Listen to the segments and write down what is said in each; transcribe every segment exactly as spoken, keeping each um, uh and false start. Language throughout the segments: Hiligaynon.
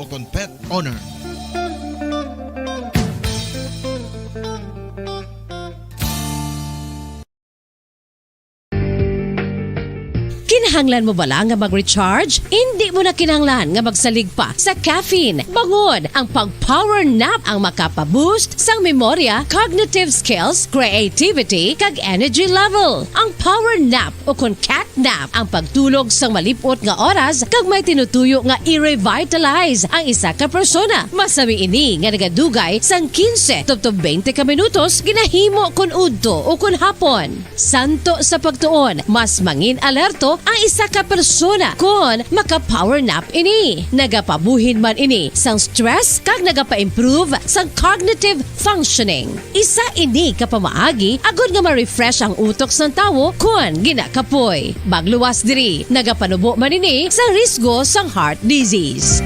o kon pet owner. Kinahanglan mo bala nga mag-recharge? Indi mo na kinahanglan nga magsalig pa sa caffeine. Bangod ang pag-power nap ang makapa-boost sang memorya, cognitive skills, creativity, kag energy level. Ang power nap o kon cat nap ang pagtulog sang malip-ot nga oras kag may tinutuyo nga i-revitalize ang isa ka persona. Masami ini nga nagadugay sang quince tubtob twenty ka minutos, ginahimo kon udto o kon hapon. Santo sa pagtuon, mas mangin-alerto ang isa ka persona kon maka-power nap ini. Nagapabuhin man ini sang stress kag nagapa-improve sang cognitive functioning. Isa ini ka pamaagi agod nga ma-refresh ang utok sang tawo kon ginakapoy. Magluwas diri, nagapanubo man ini sa risgo sang heart disease.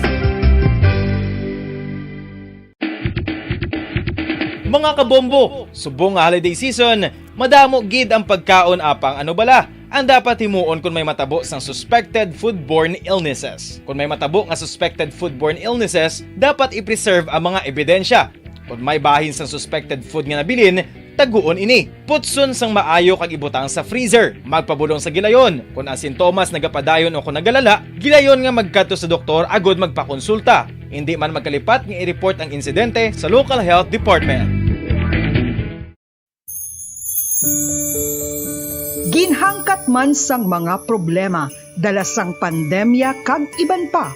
Mga kabombo, subong nga holiday season, madamo gid ang pagkaon, apang ano bala ang dapat himuon kon may matabo sang suspected foodborne illnesses? Kon may matabo nga suspected foodborne illnesses, dapat i-preserve ang mga ebidensya. Kon may bahin sang suspected food nga nabilin, taguon ini. Putson sang maayo kag ibutang sa freezer. Magpabulong sa gilayon. Kon ang sintomas nagapadayon o kon nagalala, gilayon nga magkadto sa doktor agod magpakonsulta. Indi man magkalipat nga i-report ang insidente sa local health department. Ginhangkat man sang mga problema dala sang pandemya kag iban pa,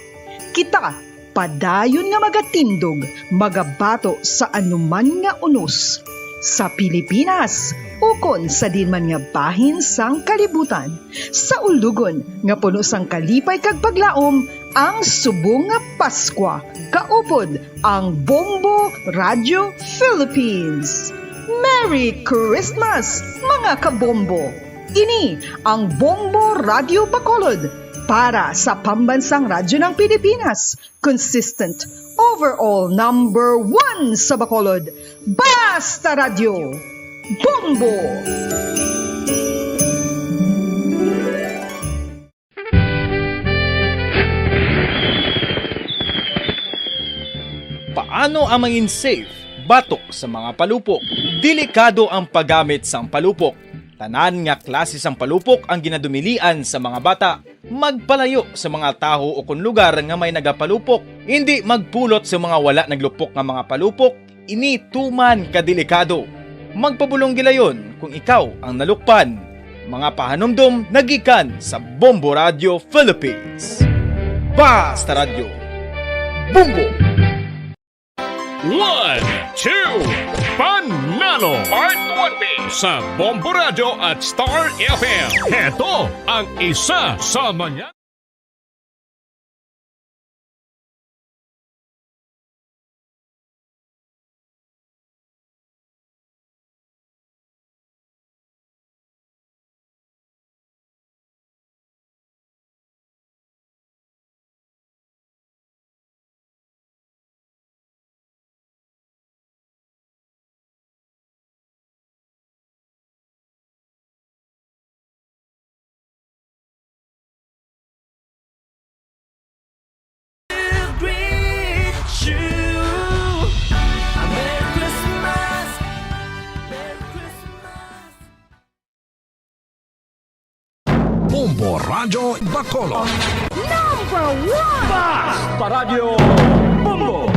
kita padayon nga magatindog, magabato sa anuman nga unos sa Pilipinas ukon sa diin man nga bahin sang kalibutan. Sa ulugon nga puno sang kalipay kag paglaom ang subong nga Paskwa, kaupod ang Bombo Radio Philippines. Merry Christmas, mga kabombo! Ini ang Bombo Radio Bacolod para sa Pambansang Radyo ng Pilipinas, consistent, overall number one sa Bacolod. Basta Radyo, Bombo! Paano ang mangin safe batok sa mga palupok? Delikado ang paggamit sang palupok. Tanan nga klase sang palupok ang ginadumilian sa mga bata. Magpalayo sa mga tawo o kon lugar nga may nagapalupok. Indi magpulot sa mga wala naglupok nga mga palupok. Ini tuman ka delikado. Magpabulong gilayon kung ikaw ang nalukpan. Mga pahanumdom nagikan sa Bombo Radio Philippines. Basta Radyo, Bombo! One, two, Panalo Part one B sa Bombo Radio at Star F M. Heto ang isa sa mga Bombo Radyo Bacolod. Number one! Basta Radyo Bombo!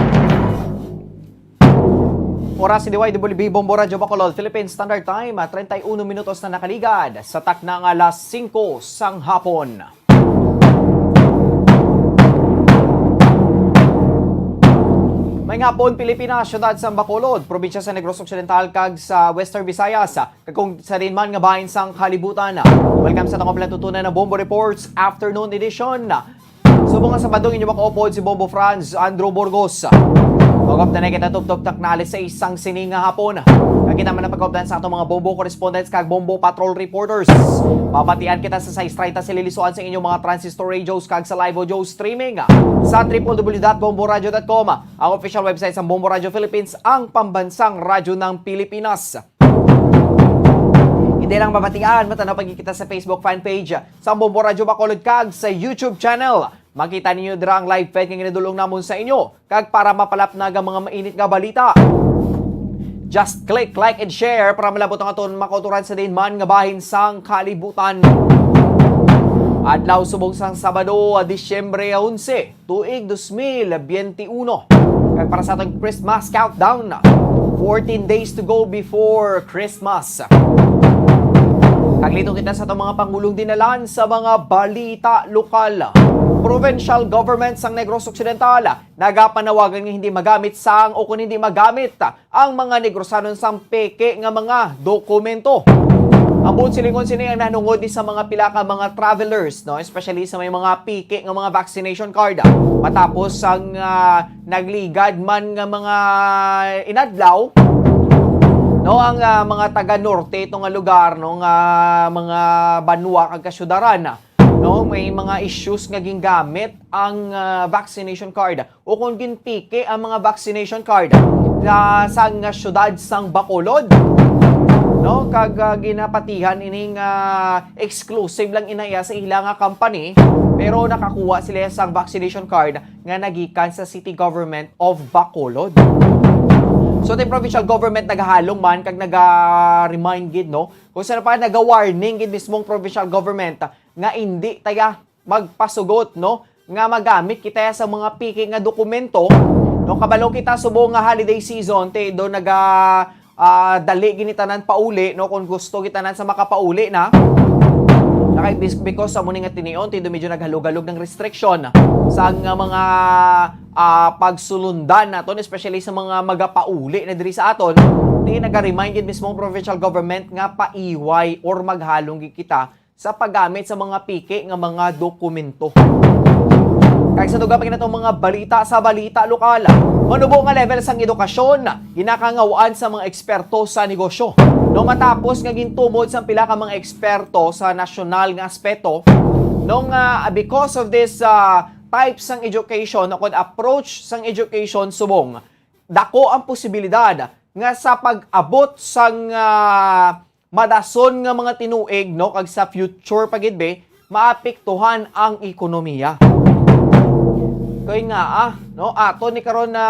Oras sa D Y W B Bombo Radyo Bacolod, Philippine Standard Time, ah, treinta y uno minutos na nakaligad sa takna nga alas singko sang hapon. May hapon, Pilipinas, siyudad sa Bacolod, probinsya sa Negros Occidental, kag sa Western Visayas, kag kung sa diin man nga bahin sang kalibutan. Welcome sa atong pinatutunan na Bombo Reports Afternoon Edition. Subong nga Sabado, inyo makaupod si Bombo Franz Andrew Burgos. Mag-update na kita tubtob takna alas sais sang sini nga hapon. Kag kita man ang pag-update sa atong mga Bombo correspondents kag Bombo Patrol reporters. Mabatian kita sa sais treinta sa Lilisuan sa inyong mga transistor radios kag sa live audio streaming sa triple W dot bomboradio dot com, ang official website sa Bombo Radio Philippines, ang pambansang radyo ng Pilipinas. Hindi lang mabatian, matanaw pa gid kita sa Facebook fan page sa Bombo Radyo Bacolod kag sa YouTube channel. Makita ninyo dira ang live feed nga ginadulong namon sa inyo. Kag para mapalapnag ang mga mainit nga balita, just click like and share para malabot ang aton makauturan sa diin man nga bahin sang kalibutan. Adlaw subong sang Sabado, Disyembre onse, tuig dos mil biyente uno. Kag para sa aton Christmas countdown, fourteen days to go before Christmas. Kag liton kita sa atong mga pangulong dinalan sa mga balita lokal. Provincial government sang Negros Occidental nagapanawagan nga hindi magamit sang o kung hindi magamit ang mga Negrosanon sang peke nga mga dokumento. Ang buot silingon sini ang nanungod ni sa mga pila ka mga travelers, no, especially sa may mga peke nga mga vaccination card. Matapos ang, ah, nagligad man nga mga inadlaw, no, ang, ah, mga taga norte ito nga lugar, no, nga mga banwa kag kasyudaran, no, may mga issues nga gingamit ang, ah, vaccination card o kung ginpiki ang mga vaccination card sa, sa nga syudad sang Bacolod, no, kag, ah, ginapatihan ining, ah, exclusive lang inaya sa ila nga company, pero nakakuha sila sang vaccination card nga nagikan sa City Government of Bacolod. So, the provincial government nagahalong man kag naga-remind gid, no? Kung sa pa, naga-warning gid mismong provincial government nga hindi taya magpasugot, no? Nga magamit kita sa mga piki nga dokumento, no? Kabalo kita subong nga holiday season, te, do naga, ah, dali gini tanan pauli, no? Kung gusto kita nan sa makapauli na. Nakay bis-, because sa muni nga tinion, te, do medyo naghalog-halog ng restriction sa nga mga, ah, pagsulundan naton, especially sa mga magapauli na diri sa aton. Te, naga-remind gid mismo ang provincial government nga paiway or maghalong gid kita sa paggamit sa mga piki nga mga dokumento. Kag sa dugang pa gid natong mga balita sa balita lokal, manubo nga level sang edukasyon ginakangawaan sa mga eksperto sa negosyo. No, matapos nga gintumod sang pila ka mga eksperto sa nasyonal nga aspeto, no, nga because of this, ah, type sang education o kon approach sang education subong, dako ang posibilidad nga sa pag-abot sang, ah, madason nga mga tinuig, no, kag sa future pa gid, be, maapektuhan ang ekonomiya. Kay nga, ah, no, aton ni karon na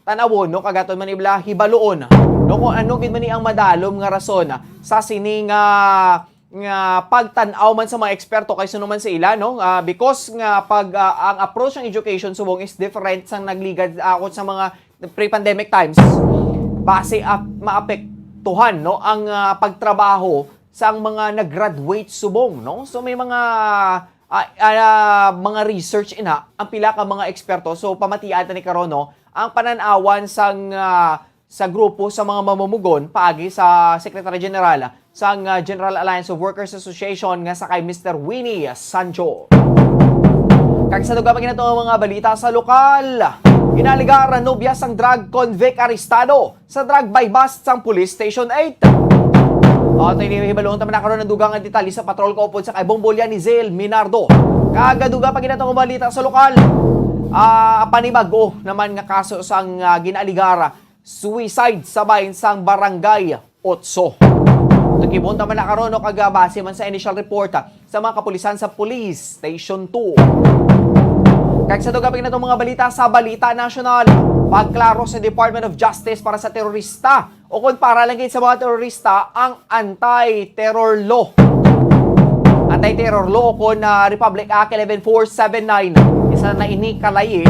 tan-awon, no, kag aton man ibla hibaluon, no, kung ano gid man ni ang madalom nga rason sa sini nga, nga pagtan-aw man sa mga eksperto kay suno man sa ila, no, ah, because nga pag, ah, ang approach ng education subong is different sang nagligad, ah, akon sa mga pre-pandemic times, base ap-, maapektuhan, no, ang, ah, pagtrabaho sang mga nag-graduate subong, no? So may mga, ah, ah, mga research ina ang pila ka mga eksperto. So pamatian ta ni karon, no, ang panan-awan sang, ah, sa grupo sa mga mamumugon paagi sa Secretary General sang, ah, General Alliance of Workers Association nga sa kay Mister Winnie Sancho. Kag sa dugang pa gid nato nga mga balita sa lokal, ginaligar ang nobya sang drug convict arestado sa drug buy-bust sang Police Station eight. O, ito yung hibaluon taman na karon ang dugang nga detalye sa patrol kaupod sa kay Bombolya ni Zale Minardo. Kag dugang pa gid nato nga balita sa lokal, ah, panibag-o naman nga kaso sang, ah, ginaligar suicide sa bahin sang Barangay Otso. Tukibon ta man na karon, no, kag, ah, base man sa initial report, ah, sa mga kapulisan sa Police Station two. Kag sa dugang pa gid natong mga balita sa Balita Nasyonal, pagklaro sa Department of Justice para sa terorista o kung para lang gid sa mga terorista ang anti-terror law. Anti-terror law o kung, ah, Republic Act eleven four seven nine. Isa na ini kalayi,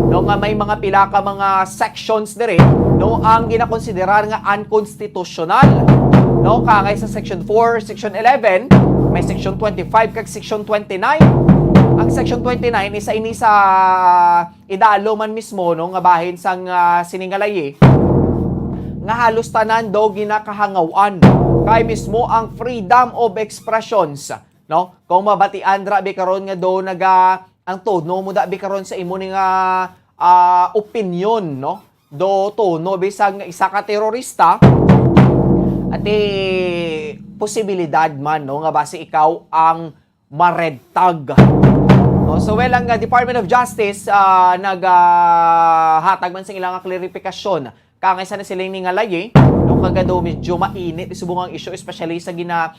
no, nga may mga pila ka mga sections diri, no, ang ginakonsiderar nga unconstitutional, no, kangay sa Section four, Section eleven, may Section twenty-five kag Section twenty-nine. Ang Section twenty-nine isa ini sa idalo man mismo, no, nga bahin sang, ah, sini nga layi nga halos tanan daw ginakahangawan kay mismo ang freedom of expressions, no? Kung mabatian ra bi karon nga do naga ang tono mo da bi karon sa imo ni nga, ah, opinyon, no? Do tono bisag nga isa ka terorista, ati posibilidad man, no, nga basi ikaw ang maredtag. No? So, well, ang, uh, Department of Justice, uh, nag, uh, hatag man sa ilang klarifikasyon. Kangay sa nasiling ni nga layi, no, kagado medyo mainit subong ang issue, especially sa gina-,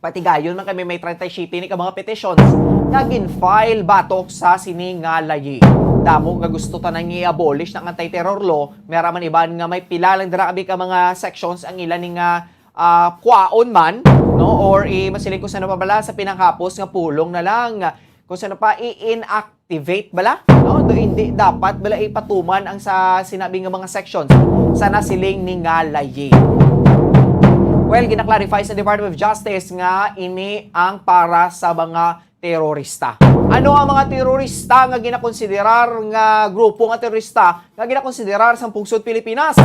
Patigayon man kami may treinta y siete ni ka mga petitions nga gin-file batok sa sini nga layi. Damo nga gusto tanan nga i-abolish ang anti-terror law, may ara man iban nga may pila lang dira abi ka mga sections ang ila ni nga ah, kwaon man, no? Or i masiling ko sa ano pa bala sa pinanghapos nga pulong na lang, kung sa ano pa i-inactivate bala, no? Do hindi dapat bala ipatuman ang sa sinabi nga mga sections sa nasiling ni nga layi. Well, gina-clarify sa Department of Justice nga ini ang para sa mga terorista. Ano ang mga terorista nga ginakonsiderar nga grupo nga terorista nga ginakonsiderar sang pungsod Pilipinas?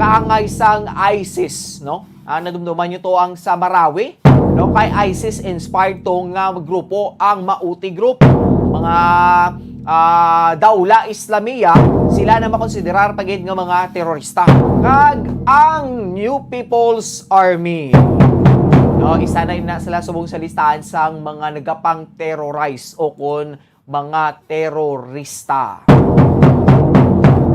Kaangay sang ISIS, no? Ah, nadumduman nyo to ang sa Marawi, no? Kay ISIS inspired to nga grupo ang Mauti Group. Mga ah, Daula Islamia, sila na makonsiderar pa gid nga mga terorista. Kag ang New People's Army, no, isa na, na sila subong sa listahan sang mga nagapang-terrorize o kon mga terorista.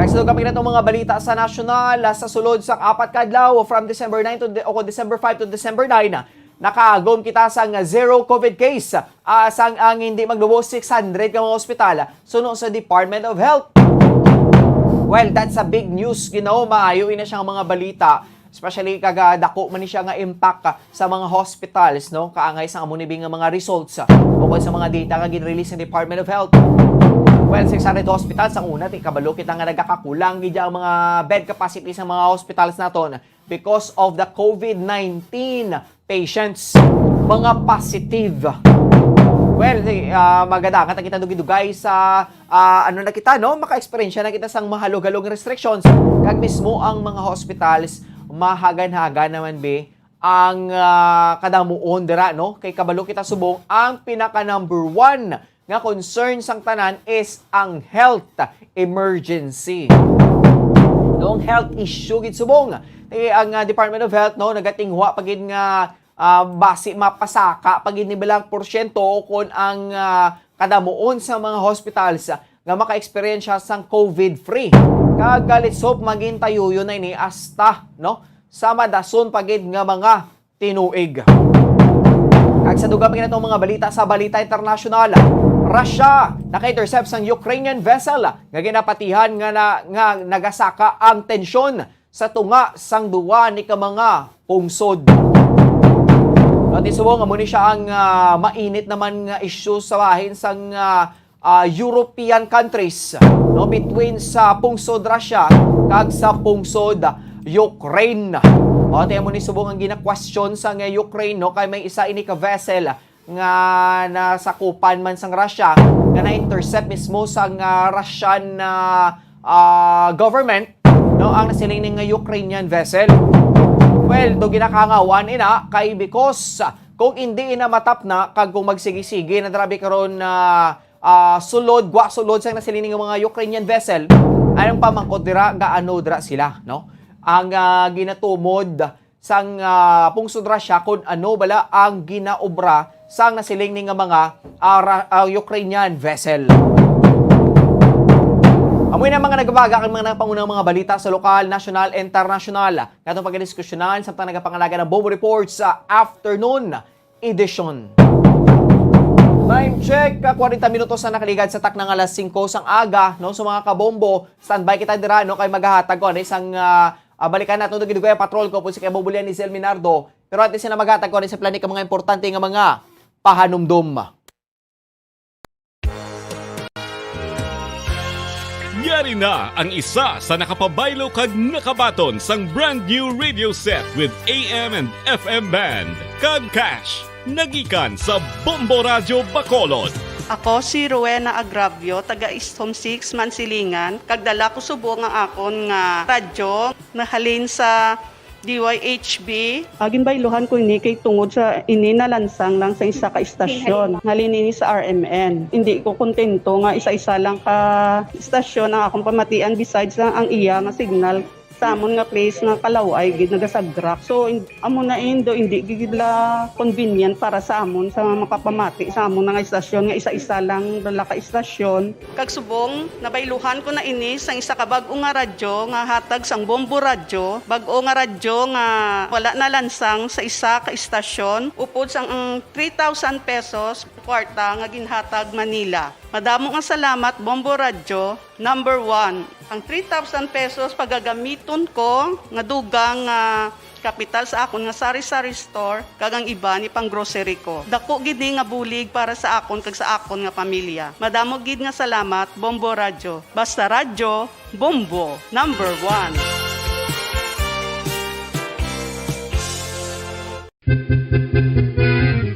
Kag sa dugang pa gid natong mga balita sa nasyonal, sa sulod sang apat ka adlaw, from December nine to de-, o kon December five to December nine, nakaagom kita sang zero COVID case, ah, sang ang hindi maglubo six hundred ka mga ospital, suno sa Department of Health. Well, that's a big news, Ginoo. Maayo ina siya nga mga balita. Especially kag, ah, dako man ni siya nga impact, ah, sa mga hospitals, no? Kaangay sa amo ni nga mga results, ah, ukon sa mga data nga gin-release ng Department of Health. Well, six hundred hospitals ang una, ti kabalo kita nga nagakakulang gid ang mga bed capacity sa mga hospitals naton because of the COVID nineteen patients, mga positive. Well, eh, ah, magadangat ang kita dugay-dugay sa, ah, ano na kita, no? Maka-eksperyensya na kita sang mahalog-halog nga restrictions. Kag mismo ang mga hospitals, mahagan-hagan naman, be, ang, ah, kadamuon dira, no? Kay kabalo kita subong, ang pinaka number one nga concern sang tanan is ang health emergency. No, ang health issue gid subong. Eh, ang, ah, Department of Health, no, nagatinguha pa gid nga, ah, basi mapasaka pa gid ni bilang porsyento kon ang, ah, kadamuon sa mga hospitals, ah, nga maka-eksperyensya sang COVID free. Kag, ah, let's hope maging tayuyon na ini hasta, no, sa madason pa gid nga mga tinuig. Kag sa dugang pa gid natong mga balita sa balita internasyonal, Russia naka-intercept sang Ukrainian vessel nga ginapatihan nga na, nga nagasaka ang tensyon sa tunga sang duwa ni ka mga pungsod. At isubo nga mo ni siya ang, ah, mainit naman nga issue sa bahin sang, ah, ah, European countries, no, between sa pungsod Russia kag sa pungsod Ukraine. O, ti amo ni subong ang gina-question sa nga Ukraine, no, kay may isa ini ka vessel nga nasakupan man sang Russia nga na-intercept mismo sang, ah, Russian, ah, ah, government, no, ang nasiling ni nga Ukrainian vessel. Well, do ginakangawan ina kay because, ah, kung hindi ina matap na kag kung magsigi-sige na grabe karon na ah, sulod, gwa sulod sang nasiling nga mga Ukrainian vessel. Ang pamangkot dira, gaano dira sila, no? Ang, ah, ginatumod sang, ah, pungsod Russia kung ano bala ang ginaobra sang nasiling ni nga mga, ah, Ra-, ah, Ukrainian vessel. Amoy na mga nagbaga ang mga napangunang mga balita sa lokal, nasyonal, internasyonal. Nga atong pagdiskusyonan samtang nagapangalaga ng Bombo Report sa afternoon edition. Time check, ah, kwarenta minutos na nakaligad sa takna nga alas singko sang aga, no? So, mga kabombo, standby kita dira, no? Kay maghahatag ko, ano, isang, ah, ah, balikan natin itong dugay-dugay ang patrol ko, po si Kaibo Bulian ni Zel Minardo. Pero at least na maghatag ko, ano, sa plani ka mga importante nga mga pahanumdom. Yari na ang isa sa nakapabaylo kag nakabaton sang brand new radio set with A M and F M band kag cash. Nagikan sa Bombo Radyo Bacolod. Ako si Rowena Agravio, taga East Home six, Mansilingan, kag dala ko subong ang akon nga radyo nahalin sa D Y H B. Ah, ginbayluhan ko ini kay tungod sa ini nalansang lang sa isa ka istasyon. Halin ini sa R M N. Hindi ko kontento nga isa-isa lang ka istasyon ang akong pamatian besides ang, ang iya nga signal. Sa amon nga place nga kalaway gid nagasagrak. So, in-, amo na indo, hindi gid la convenient para sa amon sa makapamati sa amon nga istasyon nga isa-isa lang dala ka istasyon. Kag subong, nabayluhan ko na ini sang isa ka bag-o nga radyo nga hatag sang Bombo Radyo, bag-o nga radyo nga wala nalansang sa isa ka istasyon, upod sang ang three thousand pesos kwarta nga ginhatag Manila. Madamo nga salamat, Bombo Radyo. Number one, ang three thousand pesos pagagamiton ko nga dugang nga kapital sa akon nga sari-sari store kag ang iba ni pang grocery ko. Dako gid ni nga bulig para sa akon kag sa akon nga pamilya. Madamo gid nga salamat, Bombo Radyo. Basta radyo, Bombo, number one.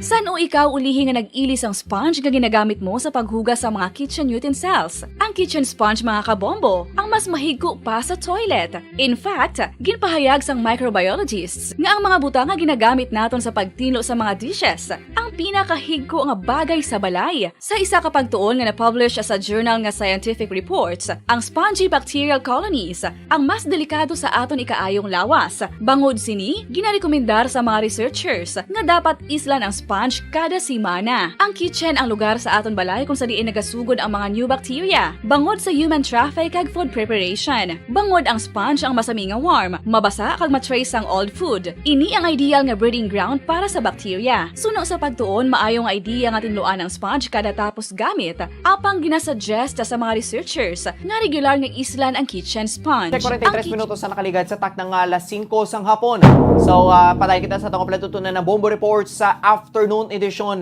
San-o ikaw ulihi nga nag-ili sang sponge nga ginagamit mo sa paghugas sa mga kitchen utensils? Ang kitchen sponge, mga kabombo, ang mas mahigko pa sa toilet. In fact, ginpahayag sang microbiologists nga ang mga butang nga ginagamit naton sa pagtinlo sa mga dishes ang pinakahigko nga bagay sa balay. Sa isa ka pagtuon nga na-publish sa journal nga Scientific Reports, ang spongy bacterial colonies ang mas delikado sa aton ikaayong lawas. Bangod sini, ginarekomendar sa mga researchers nga dapat islan ang sponge kada semana. Ang kitchen ang lugar sa aton balay kung sa diin nagasugod ang mga new bacteria, bangod sa human traffic kag food preparation. Bangod ang sponge ang masami nga warm, mabasa kag ma-trace ang old food. Ini ang ideal nga breeding ground para sa bacteria. Suno sa pagtuon, maayo nga idea nga tinluan ang sponge kada tapos gamit, apang ginasuggest sa mga researchers nga regular nga islan ang kitchen sponge. Sa Ang forty-three kitchen minutos na nakaligad sa takna nga alas singko sang hapon. So, ah, padayon kita sa atong palatuntunan na Bombo Report sa afternoon edition.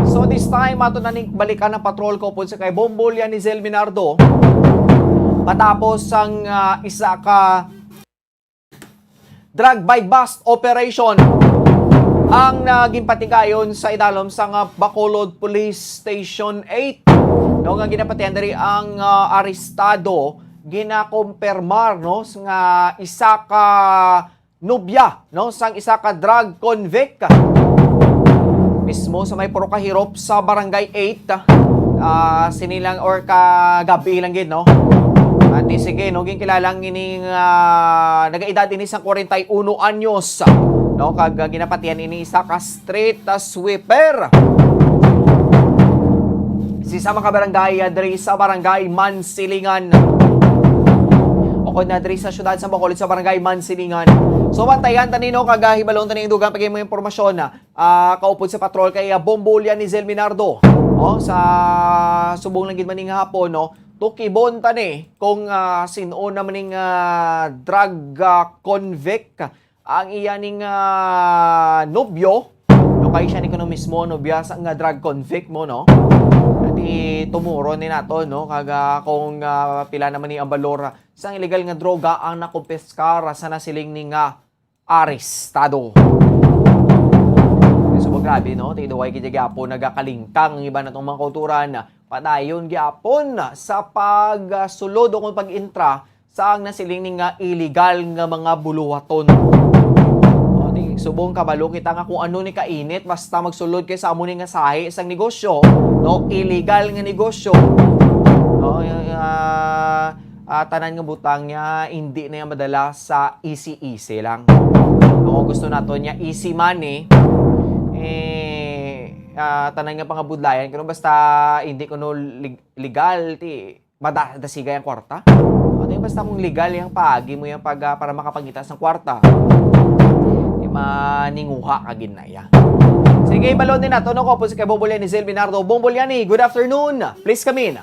So, this time, ato na ning balikan ang patrol kaupod sa kay Bombo Lianizel Minardo. Matapos sang, ah, isa ka drug buy-bust operation ang naging patigayon sa idalom sang Bacolod Police Station eight. No, nga ginapatihan diri ang, ah, arestado, ginakompermar, no, nga isa ka nobya, no, sang isa ka drug convict. Mismo sa may Purok Kahirop sa Barangay eight, ah, sini lang or kagabi lang gid, no? At sige, no, ginkilala ang ining, ah, nagaedad ini sa forty-one anyos, no, kag, ah, ginapatihan ini isa ka street, ah, sweeper. Si sa mga barangay, ah, diri sa Barangay Mansilingan. O kung na diri sa siyudad sa Bacolod, sa Barangay Mansilingan. So, bantayan tani, no, kag, ah, hibalon tani ang dugang pag-imo impormasyon, ah, kaupod sa patrol kay, ah, Bombo Lianizel Minardo. Oh, sa subong lang gid man ning hapon, no, tukibon tani kung, ah, sin-o na man ning, ah, drug, ah, convict ang iya ning, ah, nobyo, no, kay siya ni kuno mismo nobya sa nga drug convict mo, no? Ati tumuron ni nato, no, kag, ah, kung, ah, pila naman ni ang balor sang illegal nga droga ang nakumpiskar sa nasiling ni nga arestado. So, grabe, no? Tinuway gid gyapon nagakalingkang ang iba natong mga kauturan. Padayon gyapon sa pagsulod o kung pag-intra sa ang nasiling ni nga illegal nga mga buluhaton. O, di, subong kabalo kita nga kung ano ni kainit, basta magsulod kay sa amo ni nga sahi sang negosyo, no? Illegal nga negosyo. No? Ah, ah, tanan nga butang niya, hindi na yan madala sa easy-easy lang. Kung gusto nato niya easy money, eh, ah, tanan nga pangabudlayan, pero basta hindi kuno leg-, legal, ti, mada-, dasigay ang kwarta. O, di, basta kung legal yung paagi mo yung pag, ah, para makapangita sa kwarta, di, maninguha ka gid na iya. Sige, balon din nato, no, kaupod sa kay Bombo Lianizel Minardo. Bombo Liani, good afternoon. Please come in.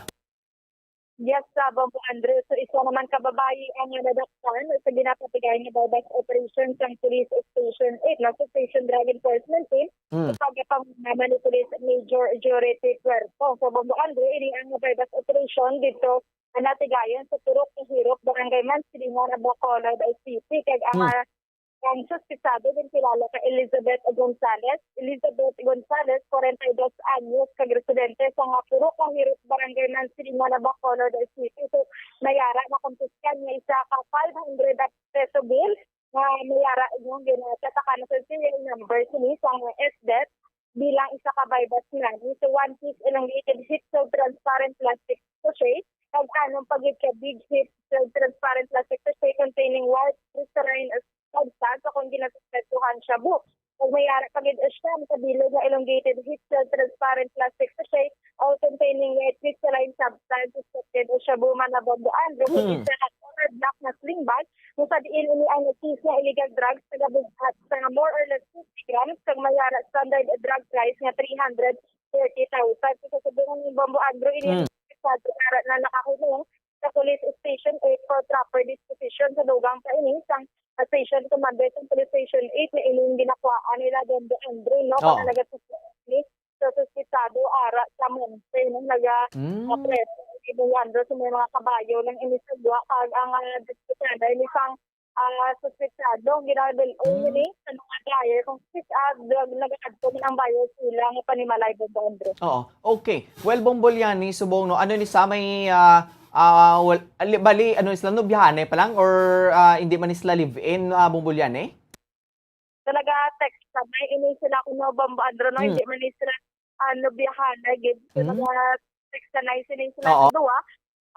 Yes, uh, Bombo Andrew. So, isa naman ka babayi ang nadakpan sa ginapatigayon nga buy-bust operation sang Police Station eight, no? Sa Station Drug Enforcement Team, Hmm. sa pagpangama ni Police Major Jurete Puerto. So, Bombo Andrew, ini ang buy-bust operation dito ang natigayon sa Purok Kahirop, Barangay Mansilingan, Bacolod City. Kag ang, Hmm. ah, ang suspetsado ginkilala kay Elizabeth Gonzalez. Elizabeth Gonzalez, forty-two anyos, kag residente sa nga Purok Kahirop, Barangay Mansilingan, Bacolod City. So, mayara nakumpiskar niya isa ka five hundred peso bill nga mayara inyong ginatatakan sa serial number sini sang S D E T bilang isa ka buy-bust money. So, one piece elongated heat-sealed transparent plastic sachet. Pag-anom pa gid ka big hit sa transparent plastic sachet containing white crystalline substance o kon ginasuspetsuhan shabu. Kag may ara pa gid siyam ka bilog nga elongated hit sa transparent plastic sachet o containing white crystalline substance suspected as shabu man na Bombo Andrew, kag Hmm. isa ka colored black na sling bag, kung sa diin ini ang nagkis nga illegal drugs nga bug-at sa more or less fifty grams, kag may ara standard drug price nga three hundred thirty thousand. So, sa subong ni Bombo Andrew, ini ang Hmm. sa ara na nakahunong sa Police Station eight for proper disposition. Sa dugang pa ini sang Station Commander sa Police Station eight na ining ginakuhaan nila Bombo Andrew, no? Oo. Para nagasuspend ni sa suspetsado ara sa Monte, no? Naga Mm. apreso si Bombo Andrew sa may mga kabayo lang ini sa duwa, kag ang, ah, diskusyon na ini sang, ah, suspetsado, ginadul-ong Mm. ini sa mga buyer kung pick up, nag-, nag-adto man ang buyer sila nga panimalay, Bombo Andrew. Oo. Okay. Well, Bombo Liani, subong, no, ano ni sa may, ah, ah, wal-, ali-, bali, ano ni sila, no, biyahanay pa lang or, ah, hindi man ni sila live-in, ah, Bombo Liani? Talaga, text sa may ini sila kuno, Bombo Andrew, no, Hmm. hindi man ni sila, ano, biyahanay gid. So, Hmm. nag-text sa na sila Oo. sa duwa.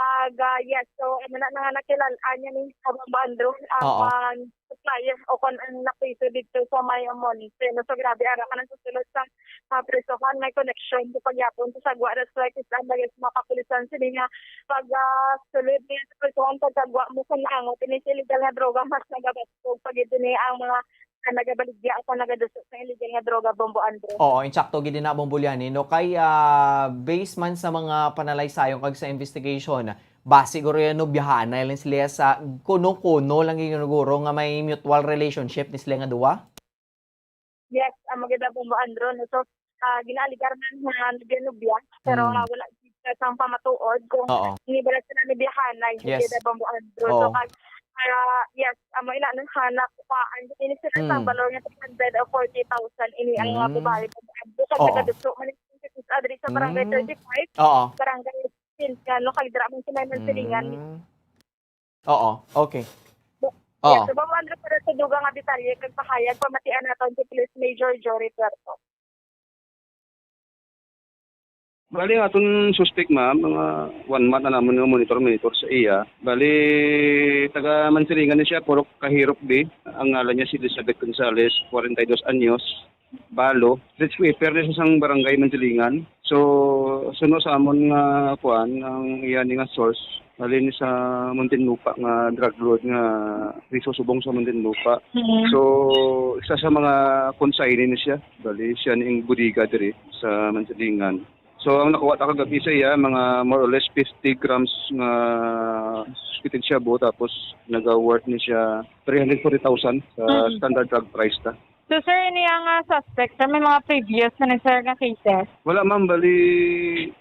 Ag, ah, yes, so, ano na, na, nakilal-an niya ni sa Bombo Andrew, ang, Oo. ah, supplier o kon ang napriso dito sa may Monte, no? So, grabe, ara ka nang susulod sa, ah, prisohan, may connection sa pagyapon sa sagwa. That's why, kis-, ang lagi sa mga kapulisan, sini nga, pag, ah, sulod niya sa prisohan, pag sagwa mo sa naangot, ini sa illegal nga droga, mas nagabaskog pa gid ni ang mga, ah, nagabaligya o kon nagaduso sa illegal nga droga, Bombo Andrew. Oo, insakto gid na, Bombo Liani, no? Kay, ah, based man sa mga panalay sayon kag sa investigation, basi guro yan, no, biyahanay lang sila sa kuno-kuno lang gid guro nga may mutual relationship ni sila nga duwa? Yes, amo gid, Bombo Andrew, no? So, ah, ginaaligar man nga nobya-nobya, pero, Mm. ah, wala gid sa sang pamatuod kung Oo. hindi ba sila nabiyahanay, Yes. gid, Bombo Andrew. So, Oo. kag, ah, yes, amo ina, no, ha, nakuhaan ini sila sa Mm. balor nga three hundred forty thousand ini ang mga Mm. babae, Bombo Andrew. Kag Oo. nagaduso man ini sa barangay Mm. thirty-five, Oo. barangay since nga, no, kag dira man sila man silingan. Mm. Oo, okay. Bo-, Oo. Yes, so, Bombo Andrew, para sa dugang nga detalye kag pahayag, pamatian naton si Police Major Jory Puerto. Bali, ang aton suspect, ma'am, mga one month na namon nga monitor, monitor sa iya. Bali, taga Mansilingan ni siya, Purok Kahirop B. Ang ngalan niya si Elizabeth Gonzalez, forty-dos anyos. Balo, street sweeper ni sa isang barangay Mansilingan. So, suno sa amon nga kuan, ang iya ni nga source, halin sa Muntinlupa nga drug lord nga priso subong sa Muntinlupa. Mm. So, isa sa mga consignee ni siya. Bali, siya ni ang bodega diri sa Mansilingan. So, ang nakuha ta kagabi sa iya, mga more or less fifty grams nga suspected shabu, tapos naga-worth ni siya three hundred forty thousand sa Mm. standard drug price ta. So, sir, ini ang, ah, suspect, sir, may mga previous na ni sir nga cases? Wala, ma'am. Bali,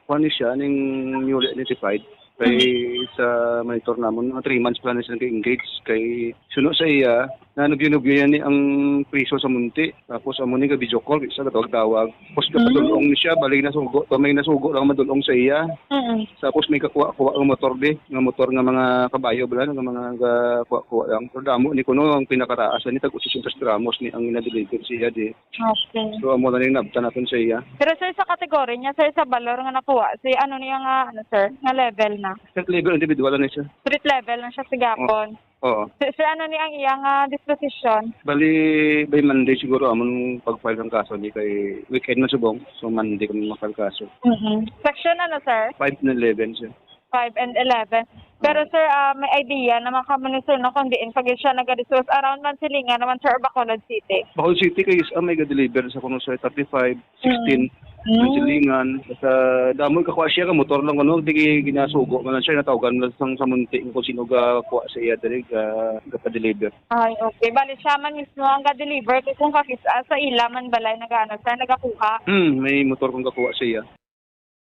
kuwan ni siya, ning newly identified. Kay Mm. sa monitor namon, mga three months pa lang ni siya nag-engage. Kay suno sa iya, nanugyo-nugyo yan ni ang priso sa Munti. Tapos amo ni ga-video call, sa gatawag-tawag. Tapos Mm. gapadulong ni siya, bali nasugo, pa may nasugo lang madulong sa iya. Mm. Tapos may kakuha-kuha ang motor di, nga motor nga mga kabayo bala, nga mga gakuha-kuha lang. Pero damo ni kuno ang pinakataas ani tag otsosyentos gramos ni ang ina-deliver siya di. Okay. So, amo na ning nabtan naton sa iya. Pero, sir, sa kategorya niya, sir, sa balor nga nakuha, si ano niya nga, ano, sir, nga level na? Street level, individual na siya. Street level na siya sa gapon. Oo. Sir, sir, ano ni ang iyang, ah, disposition? Bali, by Monday siguro amon pag-file ang kaso ni kay weekend na subong. So, Monday kami mag-file kaso. Mm-mm. Section ano, sir? Five and eleven, sir. Five and eleven. Pero, Oo. sir, ah, may idea naman kamo ni sir, no, kung diin pa gid siya nagadisos? Around Mansilingan naman, sir, or Bacolod City? Bacolod City kay, ah, may ga-deliver sa kuno, sir, thirty-five, sixteen, Mm. Mansilingan. Sa damo kakuha siya, ka motor lang, ano, di ginasugo man lang siya, natawgan lang sang sa Munti kung sino gakuha sa iya diri, ga-, gapa-deliver. Ay, okay. Bali, siya man mismo ang ga-deliver, kay kung kakis-, ah, sa ila man balay nag-ano, sa nagakuha. Hmm, may motor kung gakuha sa iya.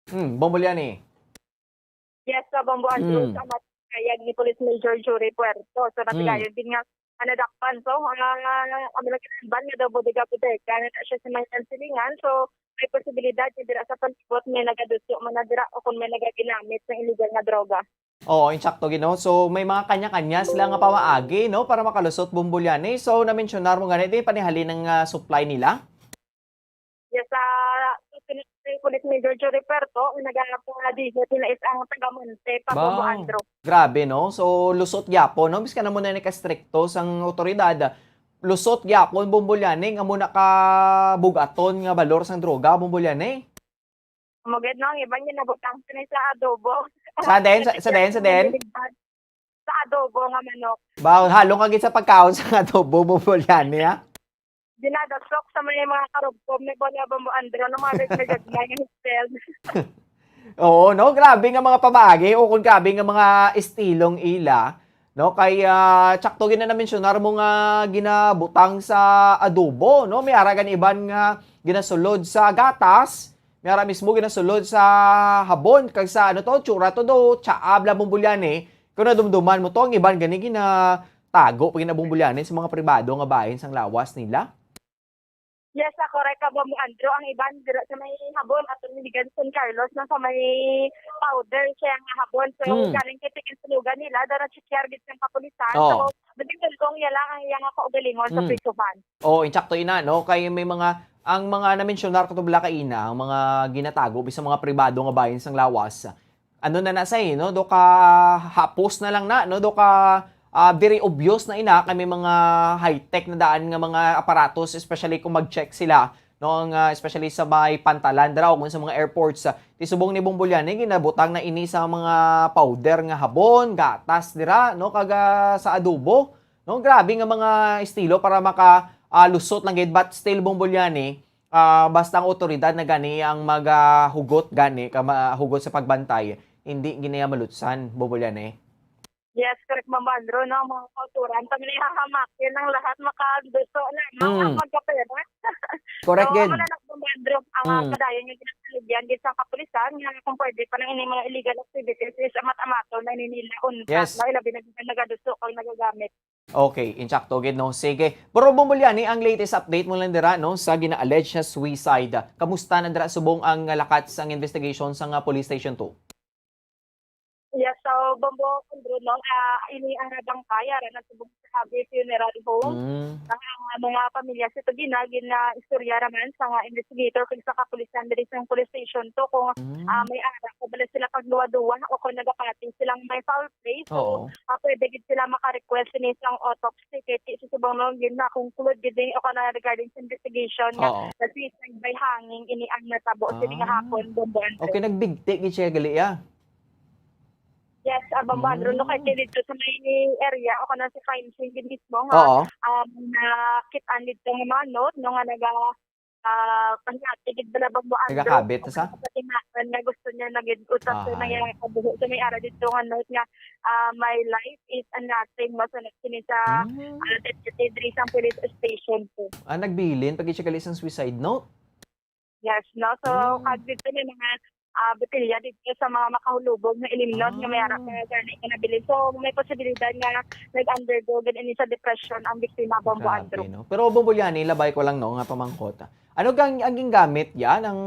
Hmm, Bombo Liani. Yes, sa Bombo Andrew, Mm. sa matayag ni Police Major Jory Puerto. So, Mm. natigayon din nga, ah, nadakpan. So, ah, kami lang kinahanglan nga daw bodega-bodega na siya sa may Mansilingan. So, may posibilidad nga dira sa palibot may nagaduso man na dira o kung may nagaginamit ng illegal nga droga. Oo, insakto, Ginoo. So, may mga kanya-kanya sila nga pamaagi, no, para makalusot, Bombo Liani. So, na-mensionar mo gani, di panihalin ang, ah, supply nila? Yes, ah, susunod na Police Major Jory Puerto, ang nagapadigot nila is ang taga Monte, pa Wow. Bombo Andrew. Grabe, no? So, lusot gyapon, no? Bisan na mo na nakastrikto sang otoridad, lusot gyapon, Bombo Liani, nga mo nakabug-aton nga balor sang droga, Bombo Liani. Magad, no? Ang iban niya nabutang sa, sa adobo. Sa den, sa, sa den, sa den? Sa adobo nga manok. Ba, halong ka gid sa pagkaon sa adobo, Bombo Liani, ha? Dinadasok sa may mga karugpom ni Bola Bombo Andrew, no, mga nagmigagmay nga hostel. Oo, no? Grabe nga mga pamaagi o kung grabe nga mga estilong ila, no? Kay, ah, tsakto gid na na-mensionar mo nga ginabutang sa adobo, no? May ara gani iban nga ginasulod sa gatas, may ara mismo ginasulod sa habon, kag sa, ano to, tsura to do, tsaab la, Bombo Liani. Kung nadumduman mo to, ang iban gani ginatago pa gid, Bombo Liani, sa mga pribado nga bahin sang lawas nila. Yes, ah, correct ka, Bombo Andrew. Ang iban dira sa may habon, ato niligan sa San Carlos, na sa may powder siya nga habon. So, Hmm. galing kay tikin sulugan nila, dara check gid sa kapulisan. Oo. So, nagtultong niya lang ang iyang kaugalingon sa Hmm. prisuhan. Oo, insakto ina, no? Kay may mga, ang mga na-mensionar ko to bala kaina, ang mga ginatago, bisan mga pribado nga bahin sang lawas, ano na na say, no? Do ka hapos na lang na, no? Do ka, ah, very obvious na ina, kay may mga high-tech na daan nga mga aparatos, especially kung mag-check sila, no? Ang, ah, especially sa may pantalan dira o kung sa mga airports, ah, ti subong ni Bombo Liani, ginabutang na ini sa mga powder nga habon, gatas dira, no? Kag, ah, sa adobo, no? Grabe nga mga estilo para maka, ah, lusot lang gid, but still, Bombo Liani, ah, basta ang otoridad na gani ang magahugot gani, ka mahugot sa pagbantay, hindi gid niya malutsan, Bombo Liani. Yes, correct, Bombo Andrew, no? Mga kauturan, kami na hahamakin ang lahat, makaduso na, no? Mm. Ang magkapera. Correct So, gid. Wala na, Bombo Andrew, ang, ah, Mm. padayon nga ginapaligyan gid sa kapulisan, nga kung pwede pa lang ini mga illegal activities is amat-amaton na ini nila untat, Yes. no? Ilabi na gid ang nagaduso kag nagagamit. Okay, insakto gid, no? Sige. Pero, Bombo Liani, ang latest update mo lang dira, no, sa gina-allege na suicide. Kamusta na dira subong ang lakat sang investigation sa nga Police Station two? Yes, so, Bombo Andrew, no, ah, ini ang bangkay ara na subong sa Happy Funeral Home. Mm. Ang, ang mga pamilya sa Tugina, gina-istorya naman sa nga investigator kag sa kapulisan diri sa police station to kung, Mm. ah, may ara ko bala sila pagduwa-duwa o kung nagapati silang may foul play. So, Oo. ah, pwede gid sila maka-request sini sang autopsi kay ti sa subong, no, gina-conclude gid ni o kana regarding sa investigation nga Oo. na suicide by hanging ini ang natabo sini nga Ah. hapon, Bombo Andrew. Okay, nagbigti gid siya gali, ah. Yes, ah, Bombo Andrew, no, kay Mm. dito sa may area o kana sa crime scene gid mismo nga, Oo. um, nakit-an dito nga mga note, no, nga naga-, ah, pahiyati gid bala, Bombo Andrew, Nagakabit o sa? kana sa tinaan nga gusto niya na gid utas sa Ahay. mga kabuhi. So, may ara dito nga note nga, ah, "My life is a nothing," mo, so, sini sa, Mm. ah, Deputy diri sa police station po. Ah, nagbilin pa gid siya gali sang suicide note? Yes, no? So, Mm. kag dito may mga, ah, botelya dito sa mga makahulubog nga ilimnon nga may ara Ah. ka gani nga nabilin. So, may posibilidad nga nag-undergo gid ini sa depression ang biktima, Bombo Grabe, Andrew. no? Pero, Bombo Liani, labay ko lang, no, nga pamangkot, ah. Ano gang, ang gingamit yan? Ang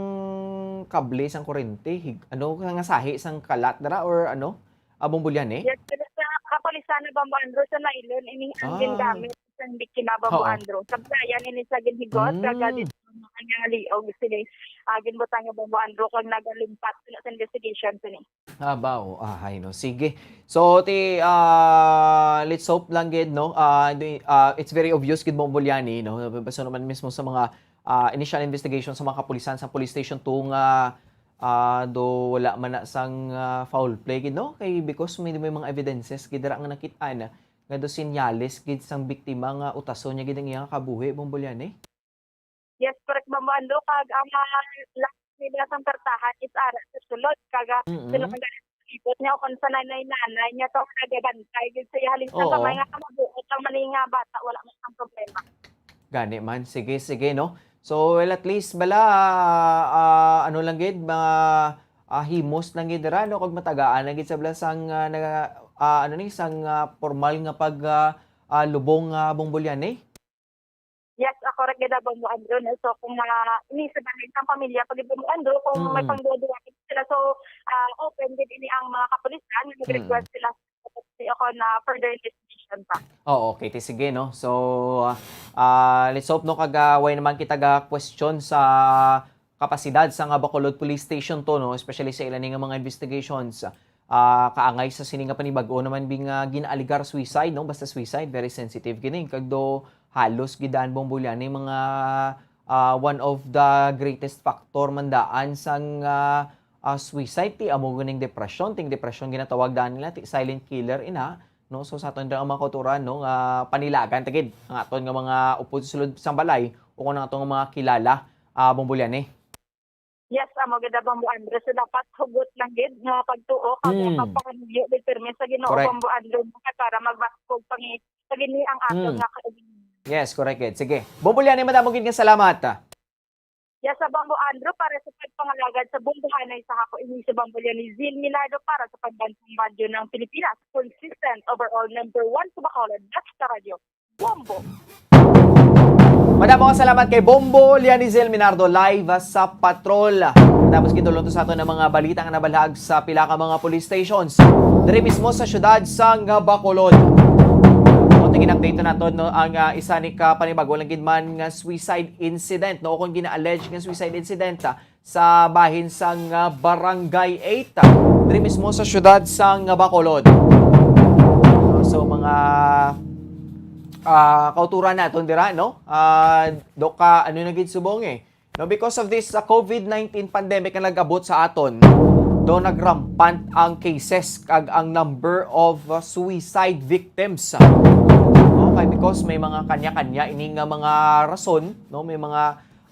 kable sang kurente? Hig-, ano, nga sahi sang kalat dira or ano? Ah, Bombo Liani? Yes, pero sa kapulisan na, Bombo Andrew, sa nylon, ini ang Ah. gingamit sang biktima, Bombo Oo. Andrew. Sa Brian, ini sa ginhigot, Mm. kag dito ang mga liog, sila, ah, ginbutang nga, Bombo Andrew, kag nagalumpat sila sa investigation, sini. Ah, ba, oh, ahay, no. Sige. So, ti, ah, let's hope lang gid, no? Ah, di, ah, it's very obvious gid, Bombo Liani, no? Basta naman mismo sa mga, ah, initial investigation sa mga kapulisan sa Police Station two nga, ah, do wala man na sang, ah, foul play gid, no? Kay because may, may mga evidences gid dira nga nakit-an nga do senyales gid sang biktima nga utason niya gid ang iyang kabuhi, Bombo Liani. Yes, correct, Bombo Andrew. Kag ang, ah, last nila sang kartahan is ara sa sulod. Kag, ah, Mm. sila kag libot niya o kung sa nanay-nanay niya to, nagabantay gid sa iya. Halin sa Oo. kamay nga kamabuot ang mali nga bata, wala man ang problema. Gani man. Sige, sige, no? So, well, at least, bala, ah, ano lang gid, mga, ah, himos lang gid dira, no? Kag matagaan lang gid sa bala sang, ah, naga-, ah, ano ni, sang, ah, formal nga pag, ah, ah, lubong, ah, Bombo Liani? Yes, ah, correct gid, Bombo Andrew, no? So, kung, ah, ini sa bahin sang pamilya, pag Bombo Andrew, kung may Mm. pangduwa-duwa sila, so, ah, open gid ini ang mga kapulisan, Mm. nag-request sila sa autopsy o kung na further investigation pa. Oh, okay. Ti sige, no? So, ah, let's hope, no, kag, ah, way naman kita ga question sa kapasidad sang, ah, Bacolod Police Station to, no, especially sa ila ni nga mga investigations. Ah, kaangay sa sini nga panibag-o naman bi nga ginaaligar suicide, no? Basta suicide, very sensitive gini. Kag do halos gid daan, Bombo Liani, mga, ah, one of the greatest factor man daan sang, ah, ah, suicide, ti amo ganing depression. Ting depression ginatawag daan nila, ti silent killer ina, no? So, sa aton dira ang mga kauturan, no, nga panilagan ta gid ang aton nga mga upod sa sulod sang balay o kung ang aton nga mga kilala, ah, Bombo Liani. Yes, amo gid, Bombo Andrew. So, dapat hugot lang gid nga pagtuo kag Mm. pagpangamuyo gid pirmi sa Ginoo, Correct. Bombo Andrew, para magbaskog pa gid sa gini ang aton Mm. nga kaugalingon. Yes, correct gid. Sige. Bombo Liani, madamo gid nga salamat. Yes, sa Bombo Andrew, para sa pagpangalagad sa bombohanay sa hapon, ini si Bombo Liani Zil Minardo para sa Pambansang Radyo ng Pilipinas. Consistent, overall number one sa Bacolod. That's the radio. Bombo. Madamo nga salamat kay Bombo Lianizel Minardo, live, ah, sa patrol. Tapos gidulong to sa aton ang mga balita nga nabalhag sa pila ka mga police stations diri mismo sa siyudad sang, ah, Bacolod. Amo to gin-update naton, no, ang, ah, isa ni ka panibago lang gid man nga suicide incident, no, o kung gina-allege nga suicide incident, ah, sa bahin sang, ah, Barangay eight, ah, diri mismo sa siyudad sang, ah, Bacolod. So, mga, ah, kauturan naton dira, no? Ah, do ka, ano na gid subong, eh. No, because of this, ah, covid nineteen pandemic nga nag-abot sa aton, do nagrampant ang cases kag ang number of, ah, suicide victims. Okay, because may mga kanya-kanya ini nga mga rason, no? May mga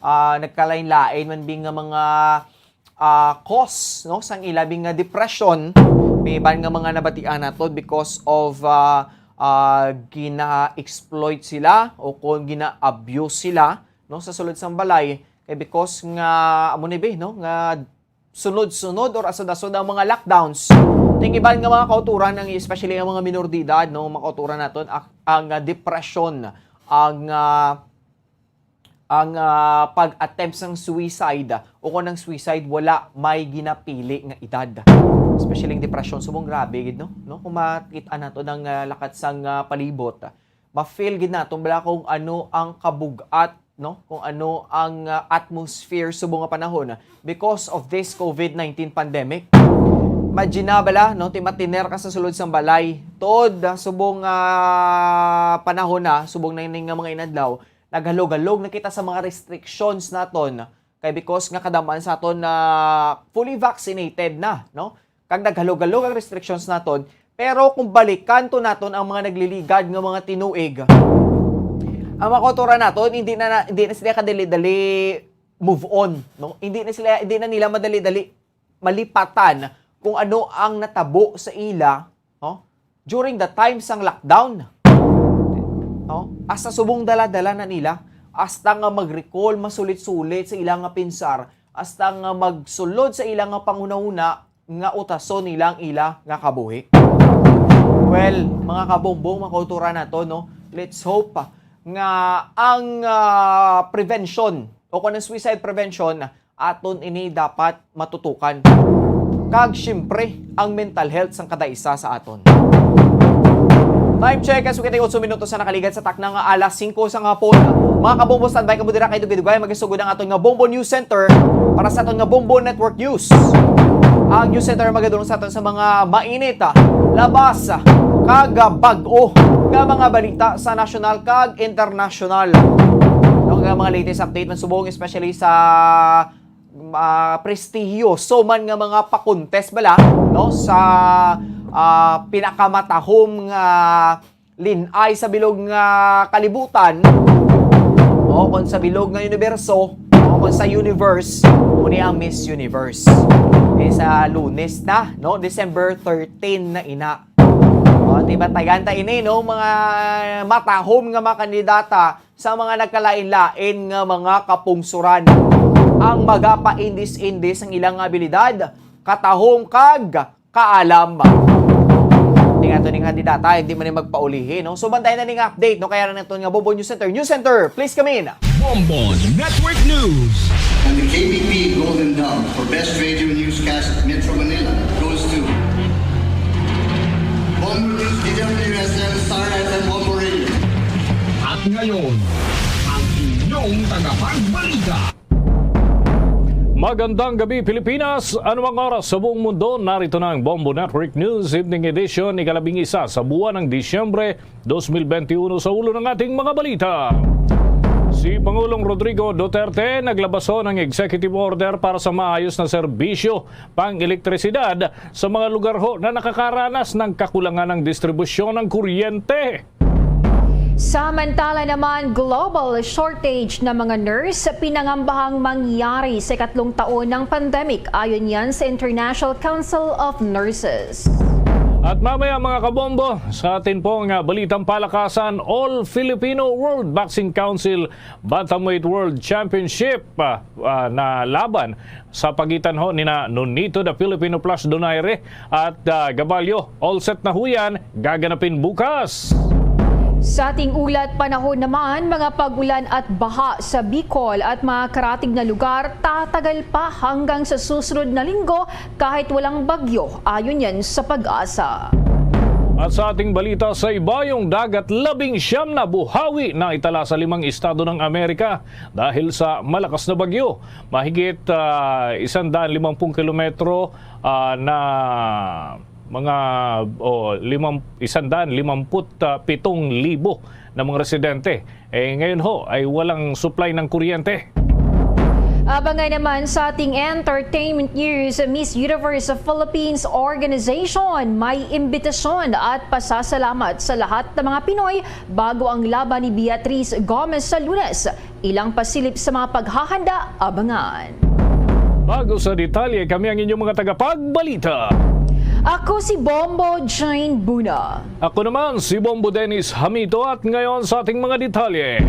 ah, nagkalain-lain man bi nga mga, ah, cause, no, sang ila bi nga depression. May iban nga mga nabatian nato because of, ah, ah, gina-exploit sila o kon gina-abuse sila, no, sa sulod sang balay. Kay because nga, amo ni bi, no, nga sunod-sunod or asod-asod ang mga lockdowns. Ting iban nga mga kauturan, ang, especially ang mga minor de edad, no, mga kauturan naton, ak-, ang, ah, depression, ang, ah, ang, ah, pag-attempt sang suicide, o kung ang suicide, wala may ginapili nga edad. Especially ang depression, subong grabe gid, no? No? Kung makita nato ang, ah, lakat sang, ah, palibot, ma-feel gid nato bala kung ano ang kabug-at, no? Kung ano ang, ah, atmosphere subong nga panahon because of this covid nineteen pandemic. Imagine na bala, no? Ti matiner ka sa sulod sang balay. Tod, ah, subong, ah, panahon na, subong na ini nga mga inadlaw, naghalog-halog na kita sa mga restrictions naton. Kay because nga kadam-an sa aton na fully vaccinated na, no? Kag naghalog-halog ang restrictions naton, pero kung balikan to naton ang mga nagliligad nga mga tinuig, ang mga kauturan naton, hindi na, na, hindi na sila kadali-dali move on, no? Hindi na sila, hindi na nila madali-dali malipatan kung ano ang natabo sa ila, no? During the time sang lockdown. No? Hasta subong dala-dala na nila, hasta nga mag-recall, masulit-sulit sa ila nga pinsar, hasta nga magsulod sa ila nga panghunahuna nga utason nila ang ila nga kabuhi. Well, mga kabumbong, mga kauturan nato, no? Let's hope, ah, nga ang, ah, prevention o kung ang suicide prevention aton ini dapat matutukan. Kag, siyempre, ang mental health sang kada isa sa aton. Time check, as we otso minutos sa nakaligad sa takna nga alas singko sa hapon. Mga kabombo, standby kamo dira kay dugay-dugay magasugod ang aton nga Bombo News Center para sa aton nga Bombo Network News. Ang News Center magadulong sa aton sa mga mainit, ah, labas, ah, kag, ah, bag-o nga mga balita sa nasyonal kag internasyonal. No, nga mga latest update man subong, especially sa ah, prestihiyoso man nga mga pakontes bala, no, sa, ah, pinakamatahom nga lin-ay sa bilog nga kalibutan, o kon sa bilog nga universo, o kon sa universe, mao ni ang Miss Universe. Eh, sa Lunes na, no, December thirteen na ina. O, di ba, tagan ta ini, no, mga matahom nga mga kandidata sa mga nagkalain-lain nga mga kapungsoran. Ang magapaindis-indis ang ilang abilidad, katahom kag kaalam. Tingnan to ning kandidata, hindi man ni magpaulihi, no? So, bantayan na ning update, no? Kaya na naton nga Bombo News Center. News Center, please come in. Bombo Network News. And the K B P Golden Dove for Best Radio Newscast Metro Manila goes to Bombo News, D W S M, Star F M, Bombo Radio. At ngayon, ang inyong tagapagbalita. Magandang gabi, Pilipinas! Anumang oras sa buong mundo, narito na ang Bombo Network News Evening Edition, ikalabing isa sa buwan ng Disyembre, dos mil benti uno. Sa ulo ng ating mga balita, si Pangulong Rodrigo Duterte naglabas ho ng executive order para sa maayos na serbisyo pang-elektrisidad sa mga lugar ho na nakakaranas ng kakulangan ng distribusyon ng kuryente. Samantala naman, global shortage ng mga nurse pinangambahang mangyari sa ikatlong taon ng pandemic, ayon yan sa International Council of Nurses. At mamaya, mga kabombo, sa atin pong, ah, balitang palakasan, All Filipino World Boxing Council Bantamweight World Championship, ah, ah, na laban sa pagitan ho nina Nonito the Filipino Plus Donaire at, ah, Gabalyo Olset Nahuyan gaganapin bukas. Sa ating ulat panahon naman, mga pag-ulan at baha sa Bicol at mga karatig na lugar tatagal pa hanggang sa susunod na linggo kahit walang bagyo, ayon yan sa PAGASA. At sa ating balita, sa Ibayong Dagat, labing siyam na buhawi na itala sa limang estado ng Amerika dahil sa malakas na bagyo. Mahigit, ah, isandaan limangpung kilometro, ah, na mga, o, limang, isandaan limamput pitong libo na mga residente, eh, ngayon ho ay walang supply ng kuryente. Abangan naman sa ating entertainment news, Miss Universe Philippines Organization may imbitasyon at pasasalamat sa lahat ng mga Pinoy bago ang laban ni Beatriz Gomez sa Lunes. Ilang pasilip sa mga paghahanda, abangan. Bago sa detalye, kami ang inyong mga tagapagbalita. Ako si Bombo Jane Buna. Ako naman si Bombo Dennis Hamito, at ngayon sa ating mga detalye.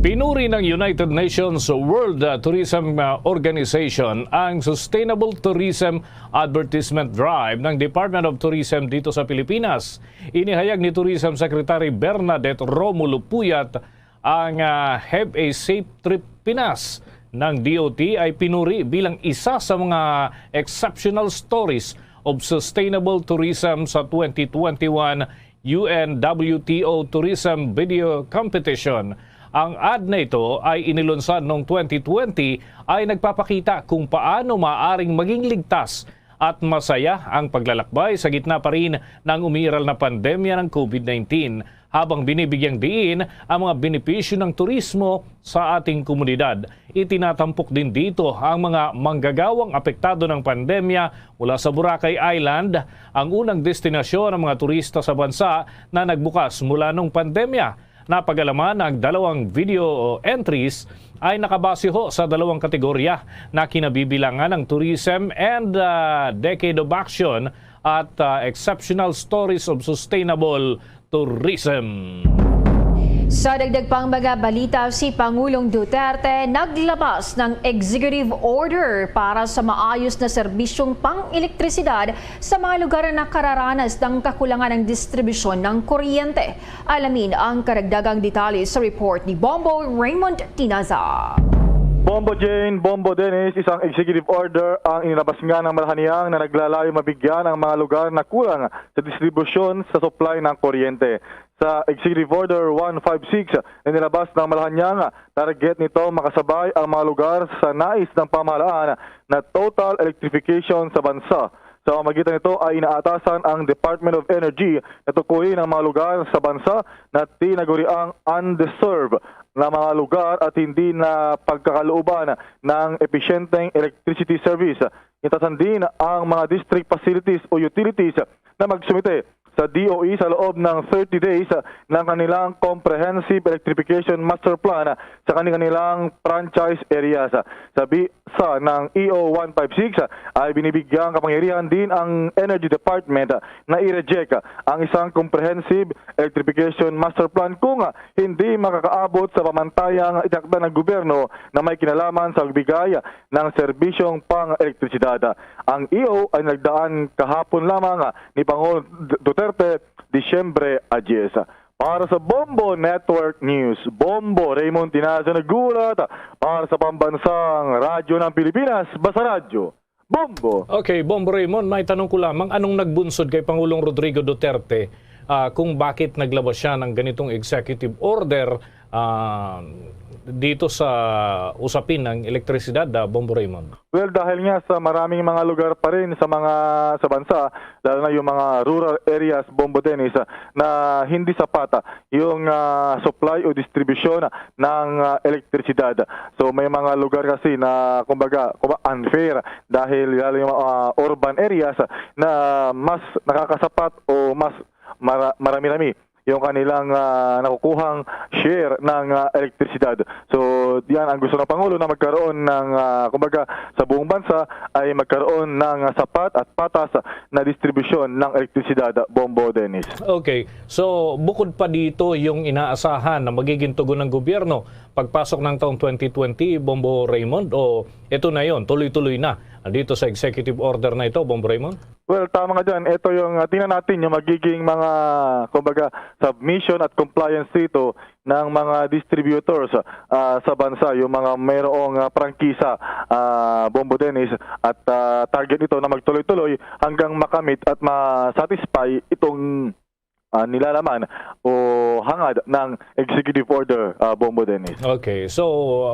Pinuri ng United Nations World, uh, Tourism, uh, Organization ang Sustainable Tourism Advertisement Drive ng Department of Tourism dito sa Pilipinas. Inihayag ni Tourism Secretary Bernadette Romulo Puyat ang, ah, Have a Safe Trip Pinas ng D O T ay pinuri bilang isa sa mga exceptional stories of sustainable tourism sa twenty twenty-one U N W T O Tourism Video Competition. Ang ad na ito ay inilunsad noong twenty twenty, ay nagpapakita kung paano maaaring maging ligtas at masaya ang paglalakbay sa gitna pa rin ng umiiral na pandemya ng COVID nineteen, habang binibigyang diin ang mga benepisyo ng turismo sa ating komunidad. Itinatampok din dito ang mga manggagawang apektado ng pandemya mula sa Boracay Island, ang unang destinasyon ng mga turista sa bansa na nagbukas mula nung pandemya. Napag-alaman ang dalawang video entries ay nakabase ho sa dalawang kategorya na kinabibilangan ng Tourism and, ah, Decade of Action at, ah, Exceptional Stories of Sustainable Tourism. Sa dagdag pang mga balita, si Pangulong Duterte naglabas ng executive order para sa maayos na serbisyong pang-elektrisidad sa mga lugar na nakararanas ng kakulangan ng distribusyon ng kuryente. Alamin ang karagdagang detalye sa report ni Bombo Raymond Tinaza. Bombo Jane, Bombo Dennis, isang executive order ang inilabas nga ng Malacañang na naglalayo mabigyan ang mga lugar na kulang sa distribusyon sa supply ng kuryente. Sa Executive Order one five six na inilabas ng Malacañang, target nito makasabay ang mga lugar sa nais ng pamahalaan na total electrification sa bansa. Sa pamamagitan nito ay inaatasan ang Department of Energy na tukuyin ang mga lugar sa bansa na tinaguriang undeserved na mga lugar at hindi na pagkakalooban ng episyenteng electricity service. Inaatasan din ang mga district facilities o utilities na magsumite sa D O E sa loob ng thirty days ng kanilang Comprehensive Electrification Master Plan sa kani-, kanilang franchise areas. Sa bi-, sa ng E O one five six ay binibigyang kapangyarihan din ang Energy Department na i-reject ang isang Comprehensive Electrification Master Plan kung hindi makakaabot sa pamantayang itinakda ng gobyerno na may kinalaman sa pagbigay ng serbisyong pang-elektrisidad. Ang E O ay nagdaan kahapon lamang ni Pangulong Duterte, Disyembre a diyes. Para sa Bombo Network News, Bombo Raymond Tinazo naghulat para sa Pambansang Radyo ng Pilipinas, Basta Radyo, Bombo. Okay, Bombo Raymond, may tanong ko lamang, anong nagbunsod kay Pangulong Rodrigo Duterte, ah, kung bakit naglabas siya ng ganitong executive order ah, dito sa usapin ng elektrisidad, ah, Bombo Raymond? Well, dahil nga sa maraming mga lugar pa rin sa mga sa bansa, lalo na yung mga rural areas, Bombo Dennis, ah, na hindi sapat, ah, yung, ah, supply o distribusyon ng, ah, elektrisidad. So may mga lugar kasi na kumbaga, kumbaga unfair dahil lalo yung mga, ah, urban areas, ah, na mas nakakasapat o mas mara- marami-rami yung kanilang, ah, nakukuhang share ng, ah, elektrisidad. So, diyan ang gusto ng Pangulo na magkaroon ng, ah, kumbaga, sa buong bansa ay magkaroon ng, ah, sapat at patas na distribusyon ng elektrisidad, Bombo Dennis. Okay. So, bukod pa dito yung inaasahan na magiging tugon ng gobyerno pagpasok ng taong twenty twenty, Bombo Raymond, o ito na yon, tuloy-tuloy na dito sa executive order na ito, Bombo Raymond? Well, tama nga dyan. Ito yung, ah, tingnan natin yung magiging mga, kumbaga, submission at compliance dito ng mga distributors, ah, sa bansa, yung mga mayroong, ah, prangkisa, ah, Bombo Dennis, at, ah, target ito na magtuloy-tuloy hanggang makamit at ma-satisfy itong, ah, nilalaman o hangad ng executive order, ah, Bombo Dennis. Okay. So,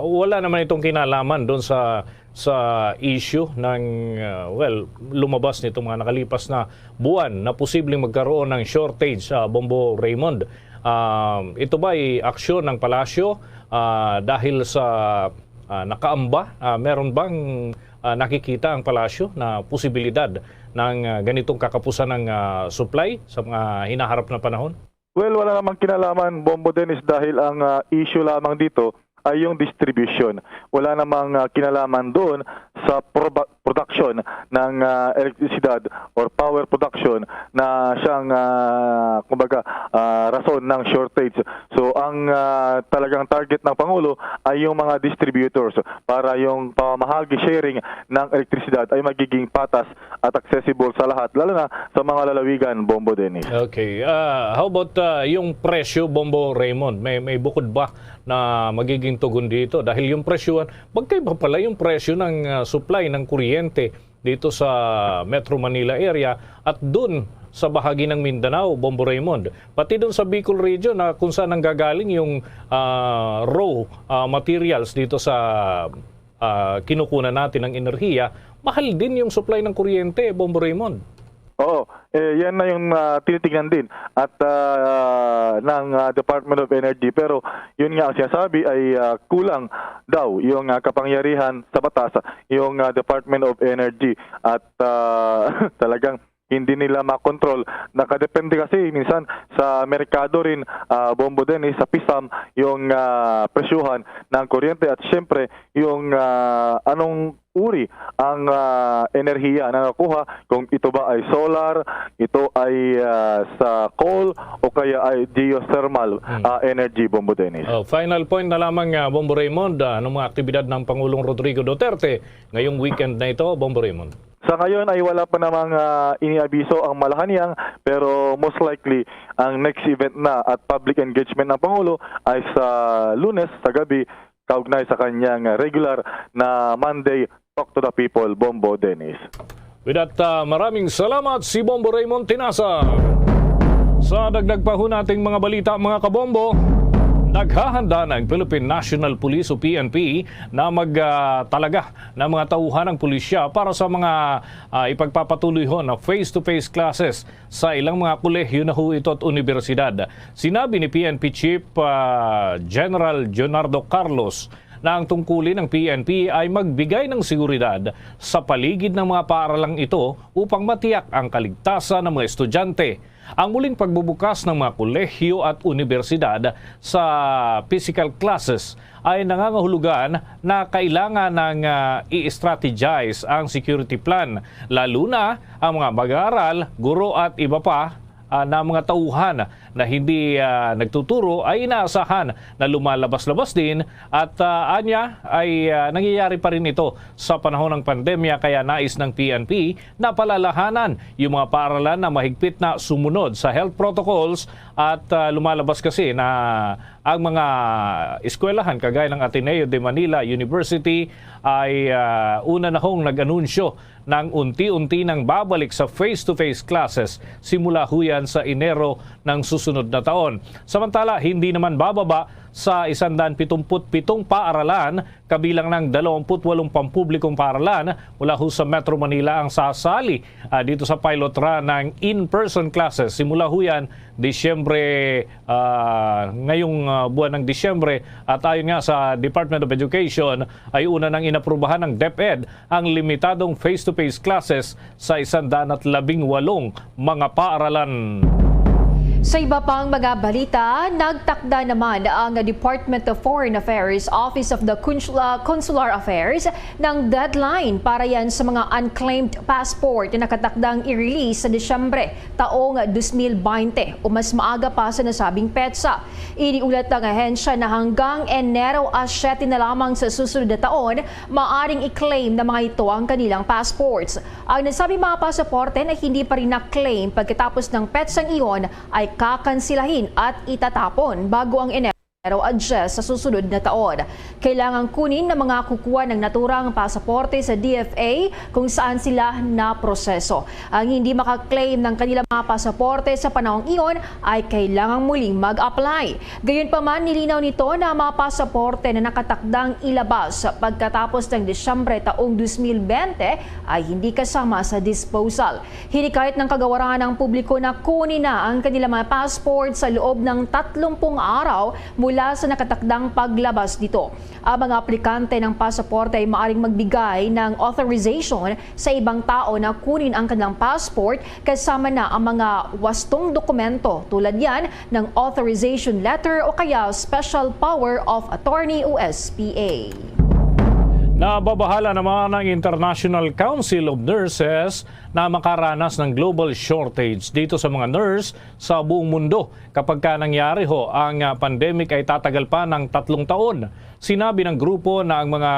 wala naman itong kinalaman doon sa sa issue ng, ah, well, lumabas nitong mga nakalipas na buwan na posibleng magkaroon ng shortage sa Bombo Raymond. Ah, ito ba ay aksyon ng palasyo, ah, dahil sa, ah, nakaamba? Ah, meron bang, ah, nakikita ang palasyo na posibilidad ng, ah, ganitong kakapusan ng, ah, supply sa mga hinaharap na panahon? Well, wala namang kinalaman, Bombo Dennis, dahil ang, ah, issue lamang dito ay yung distribution. Wala namang, ah, kinalaman doon sa proba- production ng, ah, elektrisidad or power production na siyang, ah, kumbaga, ah, rason ng shortage. So ang, ah, talagang target ng Pangulo ay yung mga distributors para yung pamamahagi, sharing ng elektrisidad ay magiging patas at accessible sa lahat, lalo na sa mga lalawigan, Bombo Dennis. Okay. Ah, how about, ah, yung presyo, Bombo Raymond? May, may bukod ba na magiging tugon dito? Dahil yung presyo, magkaiba pala yung presyo ng, ah, supply ng kuryente dito sa Metro Manila area at dun sa bahagi ng Mindanao, Bombo Raymond. Pati dun sa Bicol region na kung saan nanggagaling yung, ah, raw, ah, materials dito sa, ah, kinukunan natin ng enerhiya, mahal din yung supply ng kuryente, Bombo Raymond. Oo, eh, yan na yung, ah, tinitingnan din at, ah, ng, ah, Department of Energy. Pero yun nga ang sinasabi ay, ah, kulang daw yung, ah, kapangyarihan sa batas, yung, ah, Department of Energy, at, ah, talagang hindi nila makontrol. Nakadepende kasi minsan sa merkado rin, ah, Bombo Dennis, sa PHISAM, yung, ah, presyuhan ng kuryente at siyempre yung, ah, anong uri ang, ah, enerhiya na nakuha, kung ito ba ay solar, ito ay, ah, sa coal, o kaya ay geothermal, Hmm. ah, energy, Bombo Dennis. Oh, final point na lamang, ah, Bombo Raymond, ah, anong mga aktibidad ng Pangulong Rodrigo Duterte ngayong weekend na ito, Bombo Raymond? Sa ngayon ay wala pa namang, ah, iniabiso ang Malacañang, pero most likely ang next event na at public engagement ng Pangulo ay sa Lunes sa gabi, kaugnay sa kanyang regular na Monday Talk to the People, Bombo Dennis. With that, ah, maraming salamat si Bombo Raymond Tinasa. Sa dagdag pa ho nating mga balita, mga kabombo, naghahanda na ang Philippine National Police o P N P na magtalaga ng mga tauhan ng pulisya para sa mga, ah, ipagpapatuloy ho na face-to-face classes sa ilang mga kolehiyo na ho ito at unibersidad. Sinabi ni P N P Chief, ah, General Leonardo Carlos na ang tungkulin ng P N P ay magbigay ng seguridad sa paligid ng mga paaralang ito upang matiyak ang kaligtasan ng mga estudyante. Ang muling pagbubukas ng mga kolehiyo at unibersidad sa physical classes ay nangangahulugan na kailangan ng, ah, i-strategize ang security plan, lalo na ang mga mag-aaral, guro at iba pa, ah, na mga tauhan na hindi, ah, nagtuturo ay inaasahan na lumalabas-labas din at, ah, anya ay, ah, nangyayari pa rin ito sa panahon ng pandemya, kaya nais ng P N P na palalahanan yung mga paaralan na mahigpit na sumunod sa health protocols at, ah, lumalabas kasi na ang mga eskwelahan kagaya ng Ateneo de Manila University ay, ah, una na hong nag-anunsyo ng unti-unti nang babalik sa face-to-face classes simula ho yan sa Enero ng susunod na taon. Samantala, hindi naman bababa sa isandan pitumput pitong paaralan, kabilang ng dalawampu't walong pampublikong paaralan mula ho sa Metro Manila ang sasali, ah, dito sa pilot run ng in-person classes. Simula ho yan Disyembre, ah, ngayong, ah, buwan ng Disyembre. At ayon nga sa Department of Education, ay una nang inaprubahan ng DepEd ang limitadong face-to-face classes sa isandan at labing walong mga paaralan. Sa iba pang mga balita, nagtakda naman ang Department of Foreign Affairs Office of the Consul-, Consular Affairs ng deadline para yan sa mga unclaimed passport na nakatakdang i-release sa Disyembre taong dos mil baynte o mas maaga pa sa nasabing petsa. Iniulat ng ahensya na hanggang Enero a siyete na lamang sa susunod na taon, maaring i-claim ng mga ito ang kanilang passports. Ang nasabing mga pasaporte na hindi pa rin na-claim pagkatapos ng petsang iyon ay kakansilahin at itatapon bago ang Enero a diyes sa susunod na taon. Kailangan kunin ng mga kukuha ng naturang pasaporte sa D F A kung saan sila naproseso. Ang hindi makaklaim ng kanilang mga pasaporte sa panahong iyon ay kailangang muling mag-apply. Gayunpaman, nilinaw nito na ang mga pasaporte na nakatakdang ilabas pagkatapos ng Disyembre taong dos mil bente ay hindi kasama sa disposal. Hinikayat ng kagawaran ang publiko na kunin na ang kanilang mga passport sa loob ng tatlumpung araw mula sa nakatakdang paglabas nito. Ang mga aplikante ng pasaporte ay maaring magbigay ng authorization sa ibang tao na kunin ang kanilang passport, kasama na ang mga wastong dokumento tulad yan ng authorization letter o kaya special power of attorney o S P A. Nababahala naman ang International Council of Nurses na makaranas ng global shortage dito sa mga nurse sa buong mundo. Kapag ka nangyari ho ang, ah, pandemic ay tatagal pa ng tatlong taon. Sinabi ng grupo na ang mga,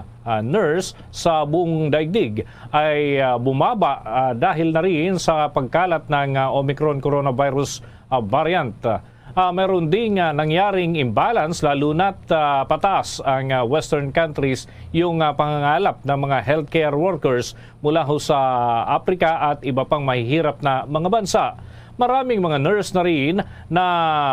ah, nurse sa buong daigdig ay, ah, bumaba, ah, dahil na rin sa pagkalat ng, ah, Omicron coronavirus, ah, variant. Ah, meron ding, ah, nangyaring imbalance, lalo na't, ah, pataas ang, ah, Western countries yung, ah, pangangalap ng mga healthcare workers mula ho sa Africa at iba pang mahihirap na mga bansa. Maraming mga nurse na rin na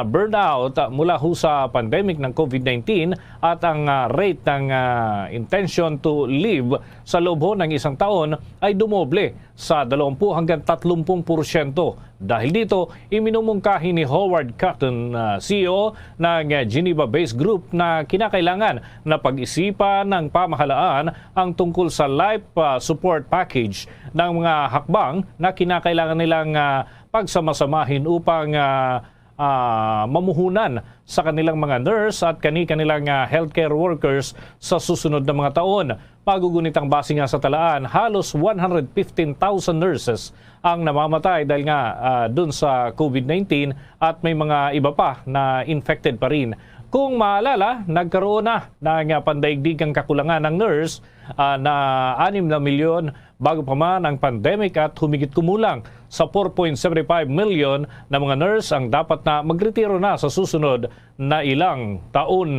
burnout, ah, mula ho sa pandemic ng COVID nineteen at ang, ah, rate ng, ah, intention to leave sa loob ho ng isang taon ay dumoble sa dalawampu hanggang tatlumpung porsyento. Dahil dito, iminumungkahi ni Howard Cotton, ah, C E O ng Geneva-based group, na kinakailangan na pag-isipan ng pamahalaan ang tungkol sa life, ah, support package ng mga hakbang na kinakailangan nilang, ah, pagsamasamahin upang, ah, ah, mamuhunan sa kanilang mga nurse at kani-kanilang, ah, healthcare workers sa susunod na mga taon. Magugunit ang base nga sa talaan, halos one hundred fifteen thousand nurses ang namamatay dahil nga, ah, dun sa COVID nineteen at may mga iba pa na infected pa rin. Kung maalala, nagkaroon na ng, ah, pandaigdigang kakulangan ng nurse, ah, na anim na milyon bago pa man ang pandemic at humigit kumulang sa four point seven five million na mga nurse ang dapat na magretiro na sa susunod na ilang taon.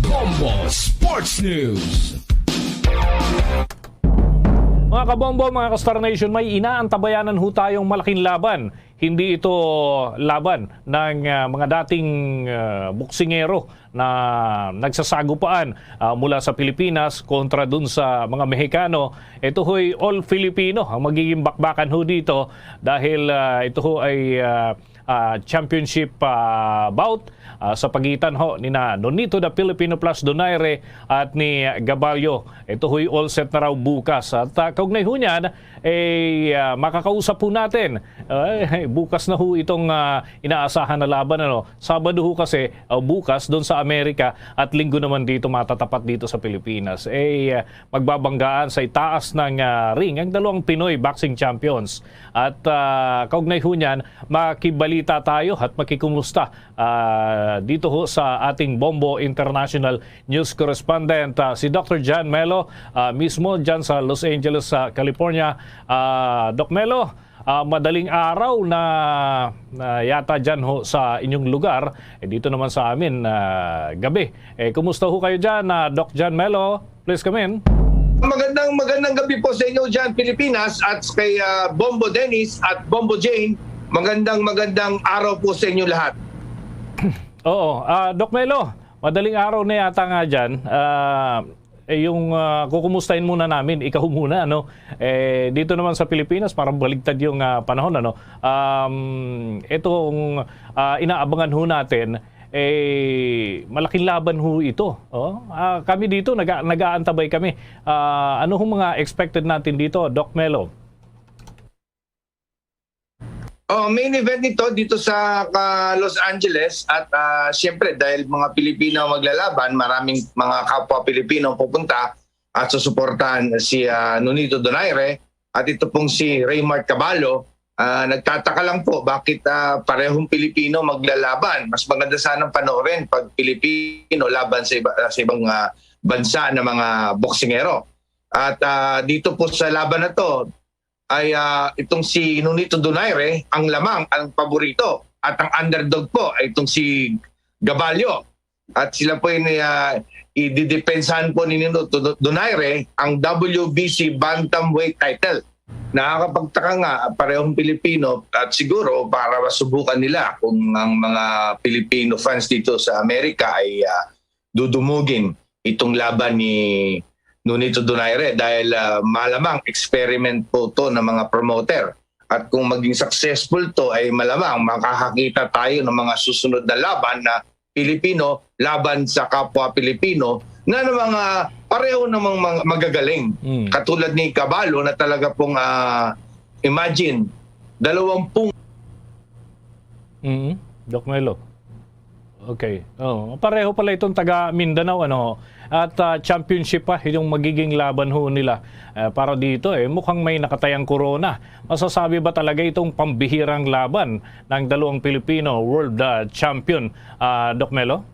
Bombo Sports News. Mga kabombo, mga ka-Star Nation, may inaantabayanan ho tayong malaking laban. Hindi ito laban ng, ah, mga dating, ah, boksingero na nagsasagupaan, ah, mula sa Pilipinas kontra dun sa mga Mexicano. Ito ho'y all Filipino ang magiging bakbakan ho dito dahil, ah, ito ho ay, ah, ah, championship, ah, bout, ah, sa pagitan ho ni na Nonito the Filipino plus Donaire at ni Gabalio. Ito ho'y all set na raw bukas. At, ah, kaugnay ho niyan, eh, ah, makakausap po natin. Ay, bukas na ho itong, ah, inaasahan na laban, ano. Sabado ho kasi, ah, bukas doon sa Amerika at Linggo naman dito matatapat dito sa Pilipinas. Eh, ah, magbabanggaan sa itaas ng, ah, ring ang dalawang Pinoy boxing champions. At, ah, kaugnay ho niyan, makibalita tayo at makikumusta, ah, dito ho sa ating Bombo International News Correspondent, ah, si Doctor John Melo, ah, mismo dyan sa Los Angeles, sa California. Ah, Doc Melo, ah, madaling araw na, na yata dyan ho sa inyong lugar. Eh, dito naman sa amin, ah, gabi. Eh, kumusta ho kayo dyan, ah, Doc John Melo? Please come in. Magandang, magandang gabi po sa inyo dyan, Pilipinas, at kay, ah, Bombo Dennis at Bombo Jane. Magandang, magandang araw po sa inyo lahat. Oo, ah, Doc Melo, madaling araw na yata nga dyan. Ah, eh, yung, ah, kukumustahin muna namin, ikaw muna, ano? Eh, dito naman sa Pilipinas, parang baligtad yung, ah, panahon, ano? Um, itong, ah, inaabangan ho natin, eh, malaking laban ho ito. Oh? Ah, kami dito, nag-, nag-aantabay kami. Ah, ano hong mga expected natin dito, Doc Melo? Oh, main event nito dito sa, ah, Los Angeles at, ah, siyempre dahil mga Pilipino ang maglalaban, maraming mga kapwa Pilipino ang pupunta at susuportahan si, ah, Nonito Donaire at ito pong si Raymart Caballo. Ah, nagtataka lang po bakit, ah, parehong Pilipino maglalaban. Mas maganda sanang panoorin pag Pilipino laban sa iba, sa ibang, ah, bansa na mga boksingero. At, ah, dito po sa laban na to, ay, ah, itong si Nonito Donaire, ang lamang, ang paborito. At ang underdog po ay itong si Gabalio. At sila po ay, ah, ididepensahan po ni Nonito Donaire ang W B C Bantamweight title. Nakakapagtaka nga, parehong Pilipino at siguro para masubukan nila kung ang mga Filipino fans dito sa Amerika ay, ah, dudumugin itong laban ni Nonito Donaire dahil, ah, malamang experiment po to ng mga promoter. At kung maging successful to, ay malamang makakakita tayo ng mga susunod na laban na Pilipino laban sa kapwa Pilipino na ng mga pareho namang mga magagaling. Mm. Katulad ni Caballo na talaga pong, ah, imagine, dalawampung Mm, Doc Melo. Okay. Oh, pareho pala itong taga Mindanao, ano. At, ah, championship pa yung magiging laban ho nila, eh, para dito, eh. Mukhang may nakatayang korona. Masasabi ba talaga itong pambihirang laban ng dalawang Pilipino world, ah, champion, ah, Doc Melo?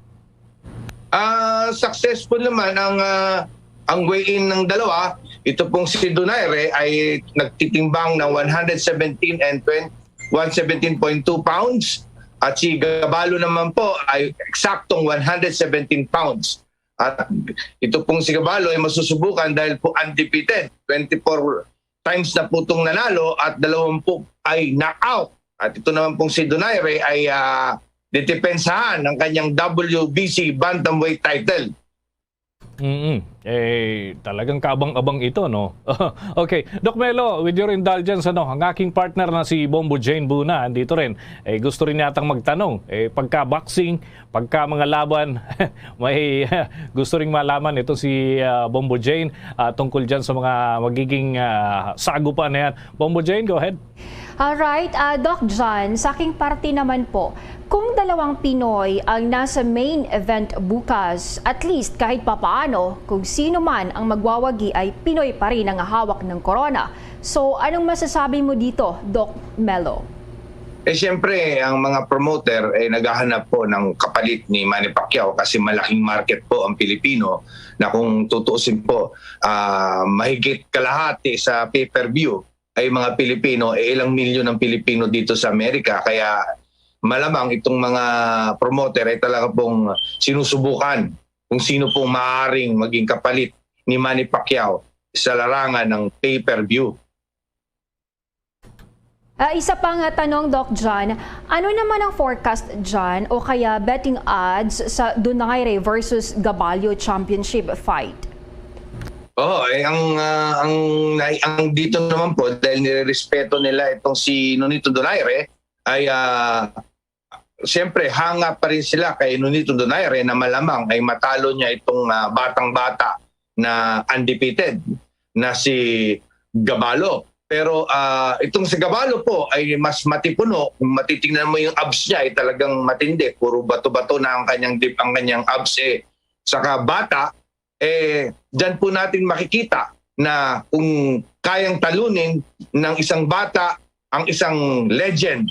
Ah, successful naman ang, ah, ang weigh-in ng dalawa. Ito pong si Donaire ay nagtitimbang ng one hundred seventeen and twenty, one seventeen point two pounds. At si Gabalo naman po ay eksaktong one hundred seventeen pounds. At ito pong si Gabalo ay masusubukan dahil po undefeated. Twenty-four times na po itong nanalo at dalawampu ay knockout. At ito naman pong si Donaire ay, ah, dedepensahan ang kanyang W B C Bantamweight title. Mm. Eh, talagang kaabang-abang ito, no? Okay. Doc Melo, with your indulgence, ano, ang aking partner na si Bombo Jane Buna, andito rin. Eh, gusto rin yatang magtanong. Eh, pagka boxing, pagka mga laban, may gusto ring malaman ito si, ah, Bombo Jane, ah, tungkol dyan sa mga magiging, ah, sagupan na yan. Bombo Jane, go ahead. Alright, ah, Doc John, sa aking parte naman po, kung dalawang Pinoy ang nasa main event bukas, at least kahit papaano, kung sino man ang magwawagi ay Pinoy pa rin ang hawak ng corona. So, anong masasabi mo dito, Doc Melo? Eh, siyempre, ang mga promoter ay naghahanap po ng kapalit ni Manny Pacquiao kasi malaking market po ang Pilipino na kung tutuusin po, ah, mahigit kalahati sa pay-per-view ay mga Pilipino, eh, ilang milyon ang Pilipino dito sa Amerika. Kaya malamang itong mga promoter ay talaga pong sinusubukan kung sino pong maaaring maging kapalit ni Manny Pacquiao sa larangan ng pay-per-view. Ah, isa pa nga tanong, Doc John, ano naman ang forecast dyan o kaya betting odds sa Donaire versus Gabalio Championship fight? Oo, eh, ang, ah, ang, ang dito naman po, dahil nirerespeto nila itong si Nonito Donaire, ay, ah, siyempre, hanga pa rin sila kay Nonito Donaire na malamang ay matalo niya itong, ah, batang-bata na undefeated na si Gabalo. Pero, ah, itong si Gabalo po ay mas matipuno. Kung matitingnan mo yung abs niya, ay talagang matindi. Puro bato-bato na ang kanyang dip, ang kanyang abs, eh. Saka bata, eh, diyan po natin makikita na kung kayang talunin ng isang bata ang isang legend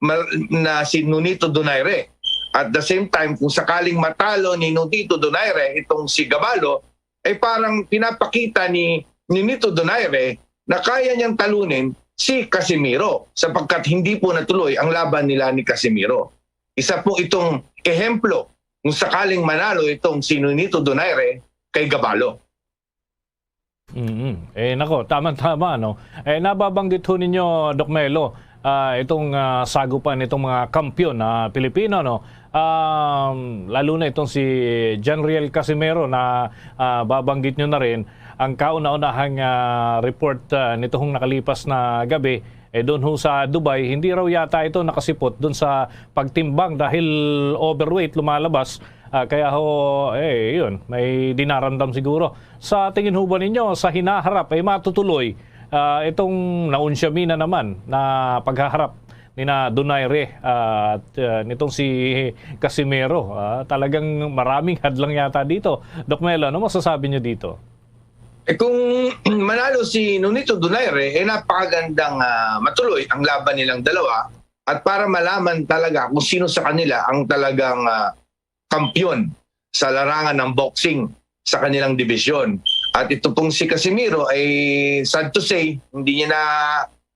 ma-, na si Nonito Donaire. At the same time, kung sakaling matalo ni Nonito Donaire itong si Gabalo, ay parang pinapakita ni Nonito Donaire na kaya niyang talunin si Casimiro sapagkat hindi po natuloy ang laban nila ni Casimiro. Isa po itong ehemplo kung sakaling manalo itong si Nonito Donaire kay Gabalo. Mm. Eh, nako, tama-tama, no? Eh, nababanggit ho ninyo, Doc Melo, ah, itong, ah, sagupan nitong mga kampiyon na Pilipino, no? Um, lalo na itong si Janriel Casimero na, ah, babanggit nyo na rin, ang kauna-unahang, ah, report, ah, nitong nakalipas na gabi, eh, doon ho sa Dubai, hindi raw yata ito nakasipot doon sa pagtimbang dahil overweight lumalabas. Ah, kaya ho, eh, yun, may dinaramdam siguro. Sa tingin ho ba ninyo, sa hinaharap ay matutuloy, ah, itong naunsyami na naman na paghaharap ni na Donaire at, ah, nitong si Casimero? Ah, talagang maraming hadlang yata dito. Doc Melo, ano masasabi niyo dito? Eh, kung manalo si Nonito Donaire, eh, napakagandang, ah, matuloy ang laban nilang dalawa. At para malaman talaga kung sino sa kanila ang talagang, ah, kampiyon sa larangan ng boxing sa kanilang dibisyon. At ito pong si Casimiro ay, sad to say, hindi niya na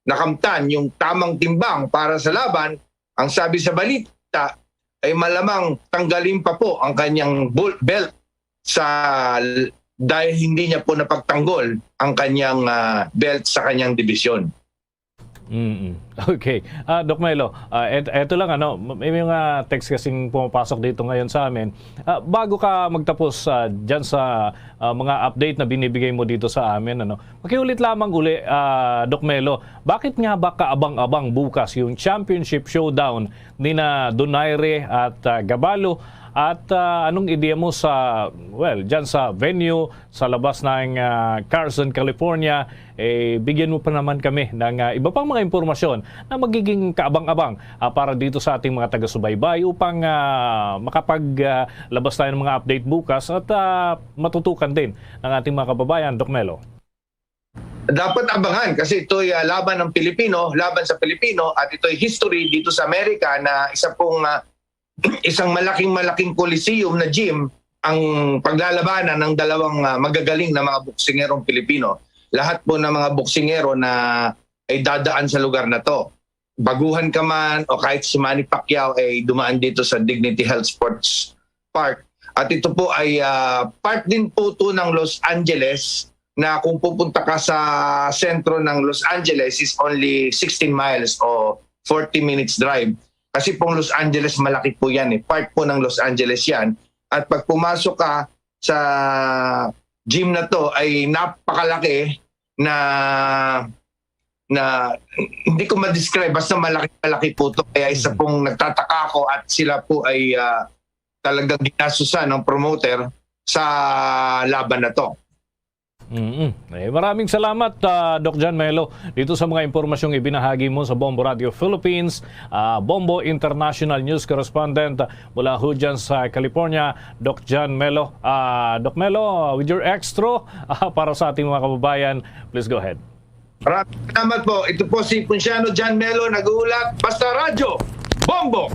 nakamtan yung tamang timbang para sa laban. Ang sabi sa balita ay malamang tanggalin pa po ang kanyang bul-, belt sa, dahil hindi niya po napagtanggol ang kanyang, ah, belt sa kanyang dibisyon. Mm. Okay. Ah, Doc Melo, ah, et-, eto lang, ano, may mga text kasing pumapasok dito ngayon sa amin. Ah, bago ka magtapos, ah, dyan sa, ah, mga update na binibigay mo dito sa amin, ano, pakiulit lamang uli, ah, Doc Melo, bakit nga ba kaabang-abang bukas yung championship showdown ni na Donaire at, ah, Gabalo? At, ah, anong ideya mo sa, well, dyan sa venue, sa labas ng, ah, Carson, California? Eh, bigyan mo pa naman kami ng, ah, iba pang mga impormasyon na magiging kaabang-abang, ah, para dito sa ating mga taga-subaybay upang, ah, makapag, ah, labas tayo ng mga update bukas at, ah, matutukan din ng ating mga kababayan, Doc Melo. Dapat abangan kasi ito'y, ah, laban ng Pilipino, laban sa Pilipino, at ito'y history dito sa Amerika na isa pong, ah, isang malaking-malaking coliseum na gym ang paglalabanan ng dalawang, ah, magagaling na mga boksingerong Pilipino. Lahat po ng mga boksingero na ay dadaan sa lugar na 'to. Baguhan ka man o kahit si Manny Pacquiao ay dumaan dito sa Dignity Health Sports Park. At ito po ay, ah, part din po 'to ng Los Angeles, na kung pupunta ka sa sentro ng Los Angeles is only sixteen miles o forty minutes drive. Kasi pong Los Angeles, malaki po 'yan eh. Part po ng Los Angeles 'yan. At pag pumasok ka sa gym na 'to, ay napakalaki na, na hindi ko ma-describe. Basta malaki, malaki po 'to. Kaya isa Mm. pong nagtataka ako at sila po ay, ah, talagang ginastusan ng promoter sa laban na 'to. Mm. Eh, maraming salamat, ah, Doc John Melo, dito sa mga impormasyong ibinahagi mo sa Bombo Radio Philippines, ah, Bombo International News Correspondent mula ho dyan sa California, Doc John Melo. Ah, Doc Melo, with your extra, ah, para sa ating mga kababayan, please go ahead. Maraming salamat po. Ito po si Ponciano John Melo nag-uulat. Basta Radyo, Bombo!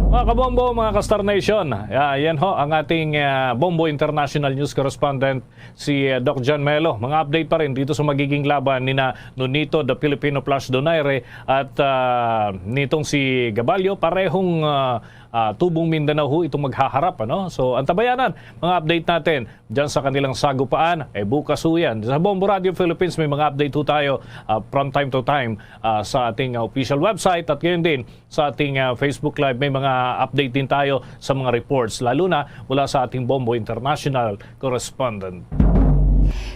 Mga kabombo, mga ka-Star Nation, ah, yan ho ang ating, ah, Bombo International News Correspondent, si, ah, Doc John Melo. Mga update pa rin dito sa magiging laban ni na Nonito the Filipino plus Donaire at, ah, nitong si Gabalio. Parehong, ah, ah, tubong Mindanao ho itong maghaharap, ano? So, antabayanan, mga update natin dyan sa kanilang sagupaan. Eh, bukas ho yan. Sa Bombo Radio Philippines, may mga update ho tayo, ah, from time to time, ah, sa ating, ah, official website at ngayon din sa ating, ah, Facebook Live. May mga update din tayo sa mga reports, lalo na mula sa ating Bombo International correspondent.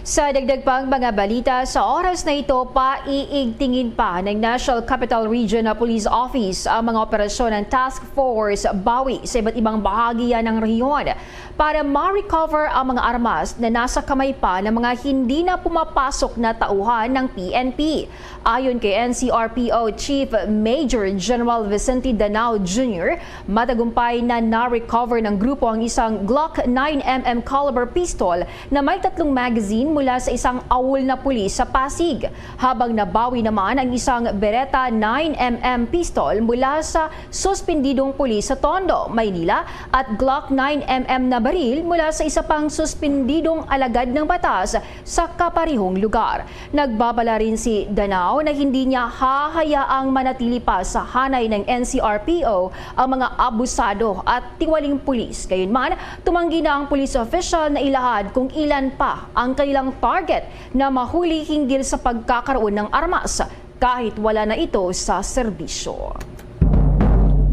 Sa dagdag pang mga balita, sa oras na ito, paiigtingin pa ng National Capital Region Police Office ang mga operasyon ng Task Force Bawi sa iba't ibang bahagi ng rehiyon para ma-recover ang mga armas na nasa kamay pa ng mga hindi na pumapasok na tauhan ng P N P. Ayon kay N C R P O Chief Major General Vicente Danao Junior, matagumpay na na-recover ng grupo ang isang Glock nine M M caliber pistol na may tatlong magazine mula sa isang awol na pulis sa Pasig, habang nabawi naman ang isang Beretta nine M M pistol mula sa suspendidong pulis sa Tondo, Maynila, at Glock nine M M na baril mula sa isa pang suspendidong alagad ng batas sa kaparehong lugar. Nagbabala rin si Danao na hindi niya hahayaang manatili pa sa hanay ng N C R P O ang mga abusado at tiwaling pulis. Gayunman, tumanggi na ang police official na ilahad kung ilan pa ang kanilang target na mahuli hinggil sa pagkakaroon ng armas. kahit wala na ito sa serbisyo.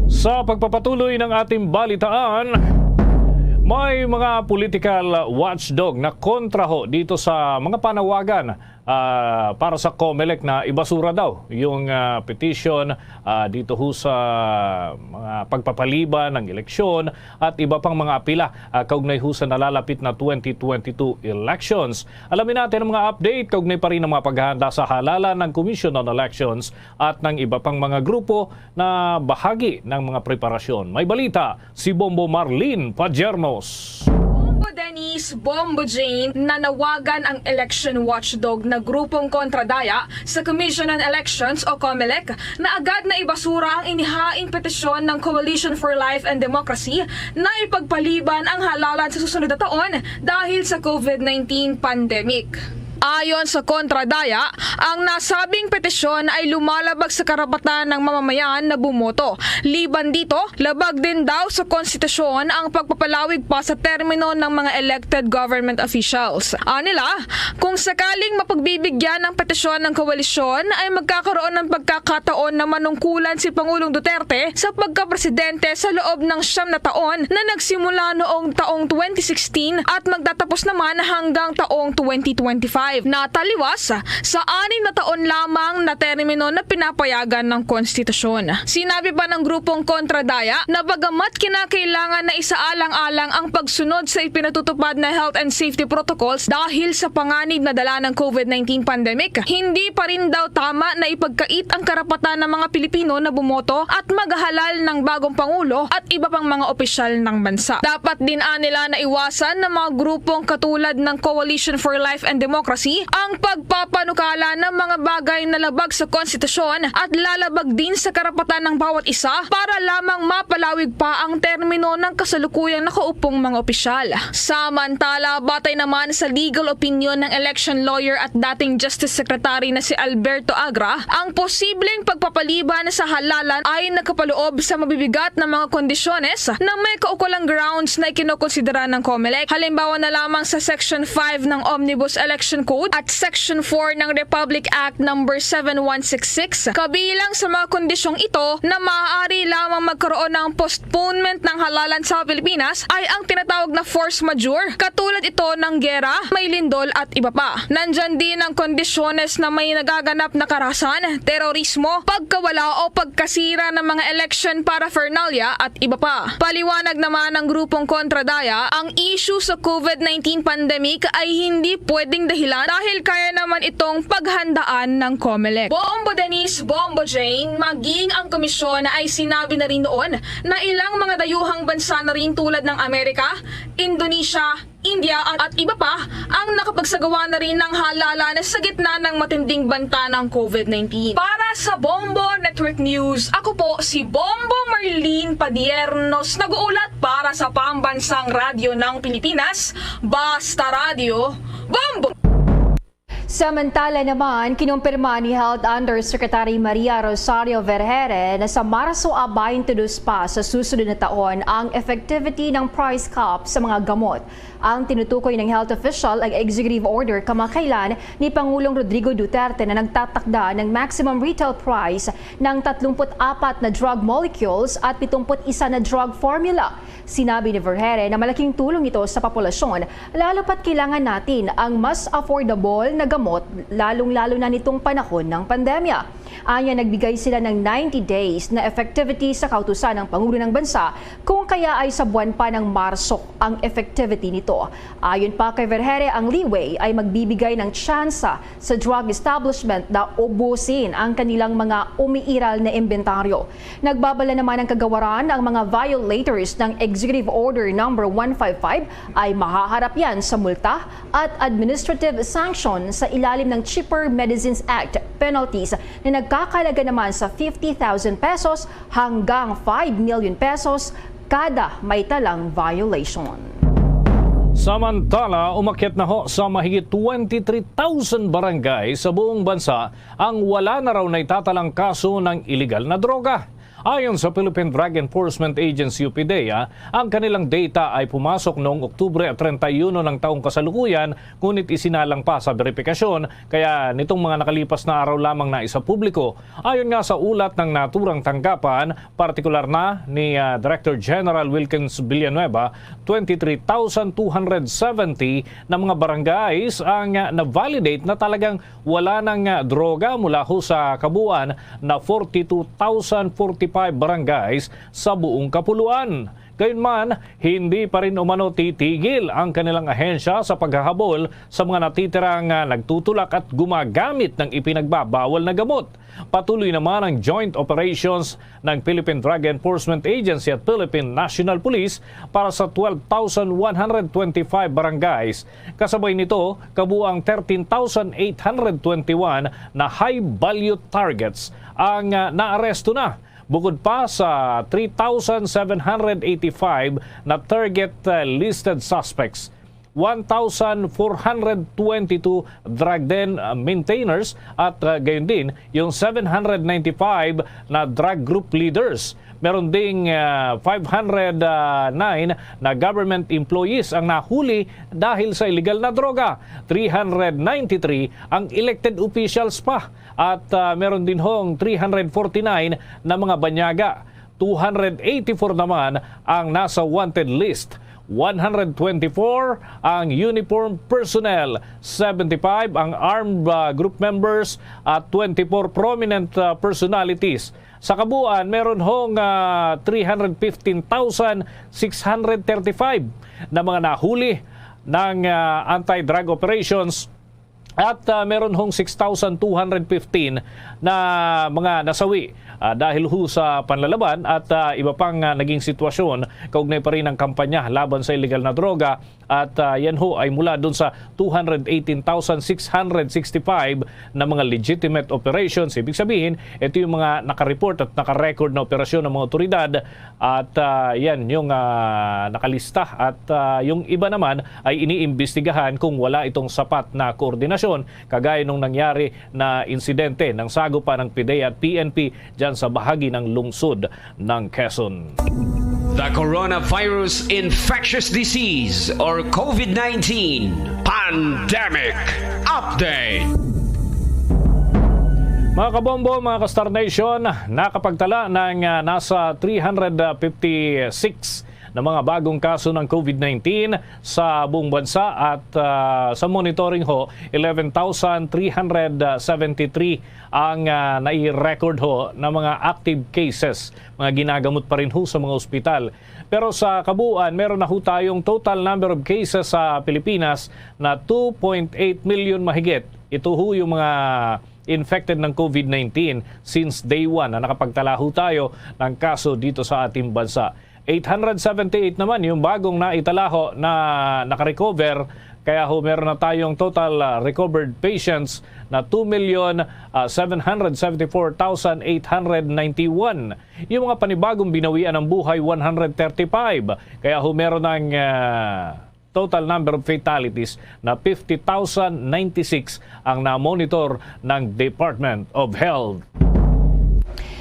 Sa pagpapatuloy ng ating balitaan, may mga political watchdog na kontra ho dito sa mga panawagan, ah, para sa Comelec na ibasura daw yung, ah, petition, ah, dito ho sa mga pagpapaliban ng eleksyon at iba pang mga apila, ah, kaugnay ho sa nalalapit na twenty twenty-two elections. Alamin natin ang mga update kaugnay pa rin ng mga paghahanda sa halalan ng Commission on Elections at ng iba pang mga grupo na bahagi ng mga preparasyon. May balita si Bombo Marlene Padiernos. Bombo Dennis, Bombo Jane, nanawagan ang election watchdog na grupong kontradaya sa Commission on Elections o Comelec na agad na ibasura ang inihaing petisyon ng Coalition for Life and Democracy na ipagpaliban ang halalan sa susunod na taon dahil sa COVID nineteen pandemic. Ayon sa kontradaya, ang nasabing petisyon ay lumalabag sa karapatan ng mamamayan na bumoto. Liban dito, labag din daw sa konstitusyon ang pagpapalawig pa sa termino ng mga elected government officials. Anila, kung sakaling mapagbibigyan ang petisyon ng koalisyon, ay magkakaroon ng pagkakataon na manungkulan si Pangulong Duterte sa pagkapresidente sa loob ng siyam na taon na nagsimula noong taong twenty sixteen at magtatapos naman hanggang taong twenty twenty-five, na taliwas sa anim na taon lamang na termino na pinapayagan ng konstitusyon. Sinabi pa ng grupong kontradaya na bagamat kinakailangan na isaalang-alang ang pagsunod sa ipinatutupad na health and safety protocols dahil sa panganib na dala ng COVID nineteen pandemic, hindi pa rin daw tama na ipagkait ang karapatan ng mga Pilipino na bumoto at maghalal ng bagong pangulo at iba pang mga opisyal ng bansa. Dapat din anila na iwasan ng mga grupong katulad ng Coalition for Life and Democracy ang pagpapanukala ng mga bagay na labag sa konstitusyon at lalabag din sa karapatan ng bawat isa para lamang mapalawig pa ang termino ng kasalukuyang nakaupong mga opisyal. Samantala, batay naman sa legal opinion ng election lawyer at dating Justice Secretary na si Alberto Agra, ang posibleng pagpapaliban sa halalan ay nakapaloob sa mabibigat na mga kondisyones na may kaukulang grounds na ikinokonsidera ng Comelec. Halimbawa na lamang sa Section five ng Omnibus Election Code at Section four ng Republic Act Number seven one six six. Kabilang sa mga kondisyong ito na maaari lamang magkaroon ng postponement ng halalan sa Pilipinas ay ang tinatawag na force majeure, katulad ito ng gera, may lindol at iba pa. Nandyan din ang kondisyones na may nagaganap na karahasan, terorismo, pagkawala o pagkasira ng mga election paraphernalia at iba pa. Paliwanag naman ng grupong kontradaya, ang issue sa COVID nineteen pandemic ay hindi pwedeng dahilan dahil kaya naman itong paghandaan ng Comelec. Bombo Denise, Bombo Jane, maging ang komisyon ay sinabi na rin noon na ilang mga dayuhang bansa na rin tulad ng Amerika, Indonesia, India at, at iba pa ang nakapagsagawa na rin ng halalan sa gitna ng matinding banta ng COVID nineteen. Para sa Bombo Network News, ako po si Bombo Marlene Padiernos, nag-uulat para sa Pambansang Radyo ng Pilipinas, Basta Radyo, Bombo! Samantala naman, kinumpirma ni Health Undersecretary Maria Rosario Vergeire na sa Marso abaynte dos pa sa susunod na taon ang effectivity ng price cap sa mga gamot. Ang tinutukoy ng health official ay executive order kamakailan ni Pangulong Rodrigo Duterte na nagtatakda ng maximum retail price ng tatlumpu't apat na drug molecules at pitumput isa na drug formula. Sinabi ni Vergeire na malaking tulong ito sa populasyon, lalo pat kailangan natin ang mas affordable na gamot, lalong-lalo na nitong panahon ng pandemya. Anya, nagbigay sila ng ninety days na effectivity sa kautusan ng Pangulo ng Bansa, kung kaya ay sa buwan pa ng Marso ang effectivity nito. Ayon pa kay Vergeire, ang leeway ay magbibigay ng tsansa sa drug establishment na ubusin ang kanilang mga umiiral na imbentaryo. Nagbabala naman ang kagawaran, ang mga violators ng Executive Order Number one five five ay mahaharap yan sa multa at administrative sanction sa ilalim ng Cheaper Medicines Act penalties na nagkakalaga naman sa fifty thousand pesos hanggang five million pesos kada may talang violation. Samantala, umakyat na ho sa mahigit twenty-three thousand barangay sa buong bansa ang wala na raw naitatalang kaso ng iligal na droga. Ayon sa Philippine Drug Enforcement Agency o PDEA, ang kanilang data ay pumasok noong Oktubre treinta y uno ng taong kasalukuyan, ngunit isinalang pa sa beripikasyon, kaya nitong mga nakalipas na araw lamang na isa publiko. Ayon nga sa ulat ng naturang tanggapan, partikular na ni, ah, Director General Wilkins Villanueva, twenty-three thousand two hundred seventy na mga barangays ang, ah, na-validate na talagang wala nang, ah, droga mula ho sa kabuuan na forty-two thousand forty-five barangays sa buong kapuluan. Gayunman, hindi pa rin umano titigil ang kanilang ahensya sa paghahabol sa mga natitirang, ah, nagtutulak at gumagamit ng ipinagbabawal na gamot. Patuloy naman ang joint operations ng Philippine Drug Enforcement Agency at Philippine National Police para sa twelve thousand one hundred twenty-five barangays. Kasabay nito, kabuang thirteen thousand eight hundred twenty-one na high-value targets ang, ah, naaresto na. Bukod pa sa three thousand seven hundred eighty-five na target, ah, listed suspects, one thousand four hundred twenty-two drug den, ah, maintainers at, ah, gayon din yung seven hundred ninety-five na drug group leaders. Meron ding, ah, five hundred nine na government employees ang nahuli dahil sa illegal na droga, three hundred ninety-three ang elected officials pa, at, ah, meron din hong three hundred forty-nine na mga banyaga. Two hundred eighty-four naman ang nasa wanted list. One hundred twenty-four ang uniform personnel, seventy-five ang armed, ah, group members, at twenty-four prominent, ah, personalities. Sa kabuuan, meron hong, ah, three hundred fifteen thousand six hundred thirty-five na mga nahuli ng, ah, anti-drug operations. At, ah, meron hong six thousand two hundred fifteen na mga nasawi, ah, dahil ho sa panlalaban at, ah, iba pang, ah, naging sitwasyon kaugnay pa rin ng kampanya laban sa illegal na droga. At, ah, yan ho ay mula dun sa two hundred eighteen thousand six hundred sixty-five na mga legitimate operations. Ibig sabihin, ito yung mga nakareport at nakarecord na operasyon ng mga otoridad. At, ah, yan yung, ah, nakalista. At, ah, yung iba naman ay iniimbestigahan kung wala itong sapat na koordinasyon, kagaya nung nangyari na insidente ng sagopa ng PDEA at P N P dyan sa bahagi ng lungsod ng Quezon. The Coronavirus Infectious Disease or COVID nineteen Pandemic Update. Mga kabombo, mga ka-Star Nation, nakapagtala ng, ah, nasa three hundred fifty-six na mga bagong kaso ng COVID nineteen sa buong bansa at, ah, sa monitoring ho, eleven thousand three hundred seventy-three ang, ah, nai-record ho na mga active cases, mga ginagamot pa rin ho sa mga ospital. Pero sa kabuuan, meron na ho tayong total number of cases sa Pilipinas na two point eight million mahigit. Ito ho yung mga infected ng COVID nineteen since day one na nakapagtala ho tayo ng kaso dito sa ating bansa. Eight hundred seventy-eight naman yung bagong naitalaho na nakarecover. Kaya ho, meron na tayong total, ah, recovered patients na two million seven hundred seventy-four thousand eight hundred ninety-one. Yung mga panibagong binawian ng buhay, one hundred thirty-five. Kaya ho, meron ng, ah, total number of fatalities na fifty thousand ninety-six ang na-monitor ng Department of Health.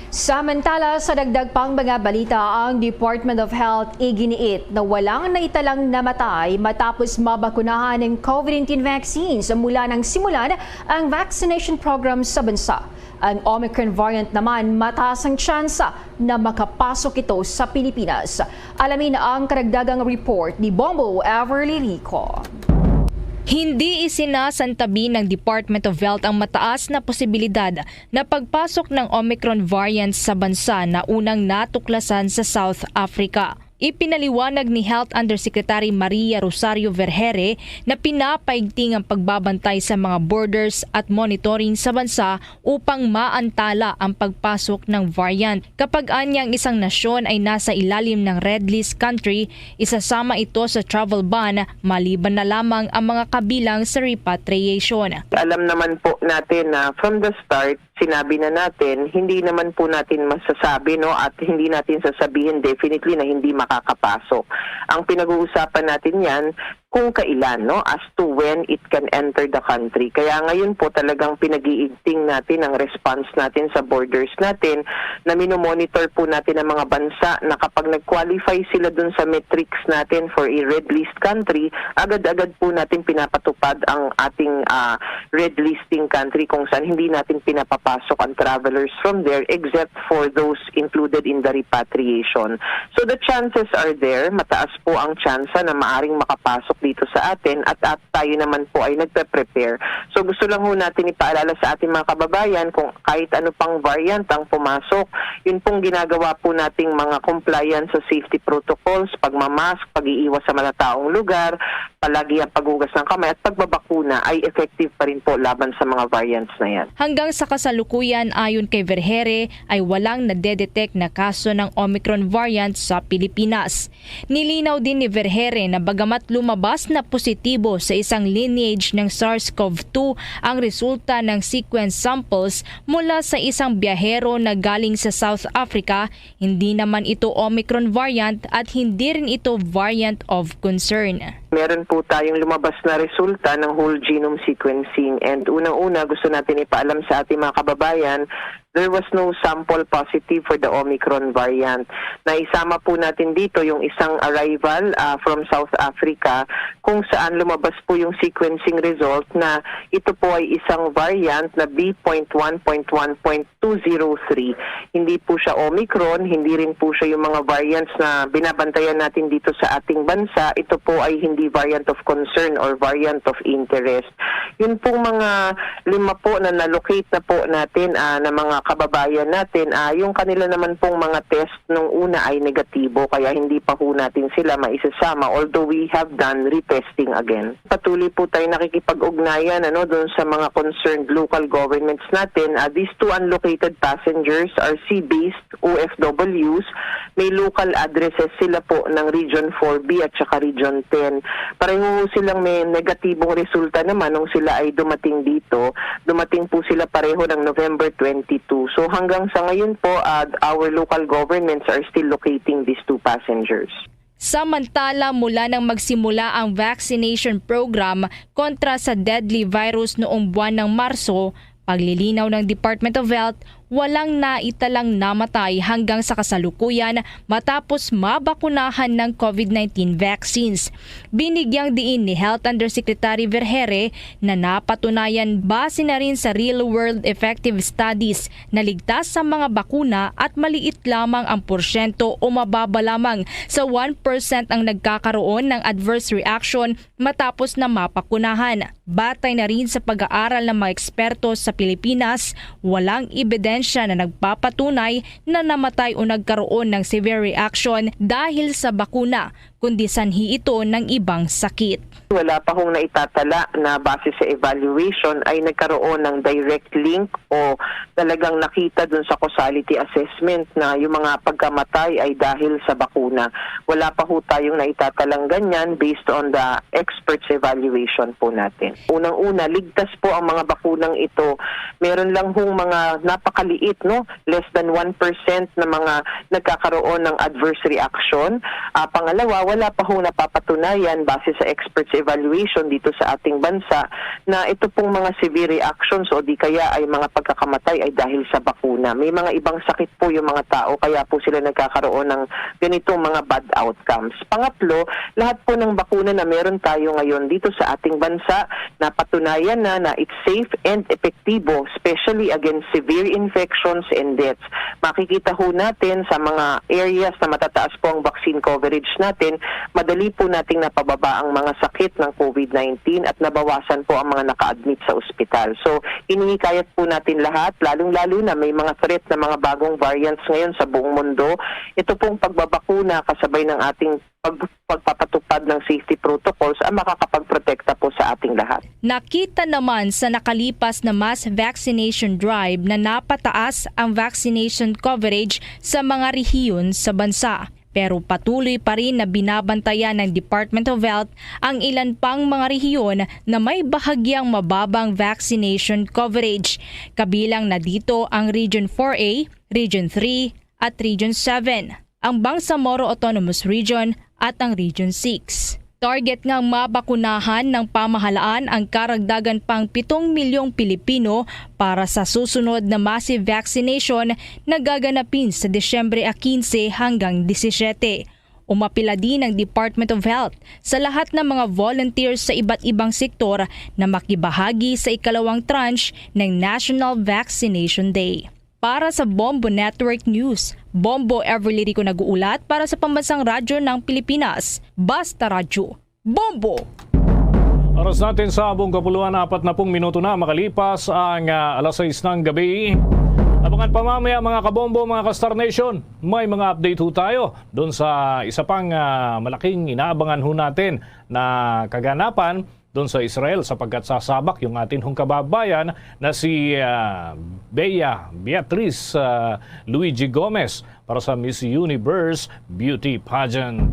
Samantala, sa dagdag pang mga balita, ang Department of Health iginiit na walang naitalang namatay matapos mabakunahan ng COVID nineteen vaccines mula nang simulan ang vaccination program sa bansa. Ang Omicron variant naman, mataas ang tsansa na makapasok ito sa Pilipinas. Alamin ang karagdagang report ni Bombo Everly Rico. Hindi isinasantabi ng Department of Health ang mataas na posibilidad na pagpasok ng Omicron variant sa bansa na unang natuklasan sa South Africa. Ipinaliwanag ni Health Undersecretary Maria Rosario Vergeire na pinapaigting ang pagbabantay sa mga borders at monitoring sa bansa upang maantala ang pagpasok ng variant. Kapag anya ang isang nasyon ay nasa ilalim ng red list country, isasama ito sa travel ban maliban na lamang ang mga kabilang sa repatriation. Alam naman po natin na from the start, sinabi na natin, hindi naman po natin masasabi, no, at hindi natin sasabihin definitely na hindi makakapasok. Ang pinag-uusapan natin yan kung kailan, no, as to when it can enter the country. Kaya ngayon po talagang pinag-iigting natin ang response natin sa borders natin, na minomonitor po natin ang mga bansa na kapag nag-qualify sila dun sa metrics natin for a red list country, agad-agad po natin pinapatupad ang ating, ah, red listing country kung saan hindi natin pinapapasok ang travelers from there except for those included in the repatriation. So the chances are there, mataas po ang tsansa na maaring makapasok dito sa atin at, at tayo naman po ay nagpe-prepare. So gusto lang ho natin ipaalala sa ating mga kababayan kung kahit ano pang variant ang pumasok, yun pong ginagawa po nating mga compliance sa safety protocols, pagmamask, pag-iiwas sa malataong lugar, palagi ang paghugas ng kamay at pagbabakuna ay effective pa rin po laban sa mga variants na yan. Hanggang sa kasalukuyan, ayon kay Vergeire, ay walang nadedetect na kaso ng Omicron variant sa Pilipinas. Nilinaw din ni Vergeire na bagamat lumabas na positibo sa isang lineage ng SARS-CoV two ang resulta ng sequence samples mula sa isang biyahero na galing sa South Africa, hindi naman ito Omicron variant at hindi rin ito variant of concern. Meron po tayong lumabas na resulta ng whole genome sequencing. And unang-una, gusto natin ipaalam sa ating mga kababayan, there was no sample positive for the Omicron variant. Naisama po natin dito yung isang arrival, ah, from South Africa, kung saan lumabas po yung sequencing result na ito po ay isang variant na B point one point one point two zero three. Hindi po siya Omicron, hindi rin po siya yung mga variants na binabantayan natin dito sa ating bansa. Ito po ay hindi variant of concern or variant of interest. Yun pong mga lima po na na-locate na po natin, ah, na mga kababayan natin, ah, yung kanila naman pong mga test nung una ay negatibo, kaya hindi pa ho natin sila maisasama, although we have done retesting again. Patuloy po tayo nakikipag-ugnayan, ano, doon sa mga concerned local governments natin. Ah, these two unlocated passengers are sea-based O F Ws. May local addresses sila po ng Region four B at saka Region ten. Pareho silang may negatibong resulta naman nung sila ay dumating dito. Dumating po sila pareho ng November twenty-two. So hanggang sa ngayon po, ah, our local governments are still locating these two passengers. Samantala, mula nang magsimula ang vaccination program kontra sa deadly virus noong buwan ng Marso, paglilinaw ng Department of Health, walang naitalang namatay hanggang sa kasalukuyan matapos mabakunahan ng COVID nineteen vaccines. Binigyang diin ni Health Undersecretary Vergeire na napatunayan base na rin sa real-world effective studies na ligtas sa mga bakuna at maliit lamang ang porsyento o mababa lamang sa one percent ang nagkakaroon ng adverse reaction matapos na mapakunahan. Batay na rin sa pag-aaral ng mga eksperto sa Pilipinas, walang ebidensya na nagpapatunay na namatay o nagkaroon ng severe reaction dahil sa bakuna, kundi sanhi ito ng ibang sakit. Wala pa hong naitatala na base sa evaluation ay nagkaroon ng direct link o talagang nakita dun sa causality assessment na yung mga pagkamatay ay dahil sa bakuna. Wala pa ho tayong naitatalang ganyan based on the experts' evaluation po natin. Unang-una, ligtas po ang mga bakunang ito. Meron lang hong mga napakaliit, no, less than one percent na mga nagkakaroon ng adverse reaction. Ah, pangalawa, wala pa hong napapatunayan base sa experts' evaluation dito sa ating bansa na ito pong mga severe reactions o di kaya ay mga pagkakamatay ay dahil sa bakuna. May mga ibang sakit po yung mga tao kaya po sila nagkakaroon ng ganitong mga bad outcomes. Pangatlo, lahat po ng bakuna na meron tayo ngayon dito sa ating bansa, napatunayan na na it's safe and epektibo, especially against severe infections and deaths. Makikita ho natin sa mga areas na matataas po ang vaccine coverage natin, madali po nating napababa ang mga sakit ng COVID nineteen at nabawasan po ang mga naka-admit sa ospital. So, hinihikayat po natin lahat, lalong-lalo na may mga threat na mga bagong variants ngayon sa buong mundo. Ito pong pagbabakuna kasabay ng ating pag-, pagpapatupad ng safety protocols ang makakapagprotekta po sa ating lahat. Nakita naman sa nakalipas na mass vaccination drive na napataas ang vaccination coverage sa mga rehiyon sa bansa. Pero patuloy pa rin na binabantayan ng Department of Health ang ilan pang mga rehiyon na may bahagyang mababang vaccination coverage. Kabilang na dito ang Region four A, Region three, at Region seven, ang Bangsamoro Autonomous Region at ang Region six. Target nga mabakunahan ng pamahalaan ang karagdagan pang pitong milyong Pilipino para sa susunod na massive vaccination na gaganapin sa Disyembre a kinse hanggang disisiyete. Umapila din ang Department of Health sa lahat ng mga volunteers sa iba't ibang sektor na makibahagi sa ikalawang tranche ng National Vaccination Day. Para sa Bombo Network News, Bombo Everly Rico nag-uulat para sa Pambansang Radyo ng Pilipinas, Basta Radyo. Bombo! Oras natin sa buong kapuluan, apat na pung minuto na makalipas ang, ah, alas sais ng gabi. Abangan pa mamaya, mga kabombo, mga ka-Star Nation. May mga update ho tayo doon sa isa pang, ah, malaking inaabangan ho natin na kaganapan doon sa Israel, sapagkat sasabak yung atin hong kababayan na si, ah, Bea Beatriz, ah, Luigi Gomez para sa Miss Universe Beauty Pageant.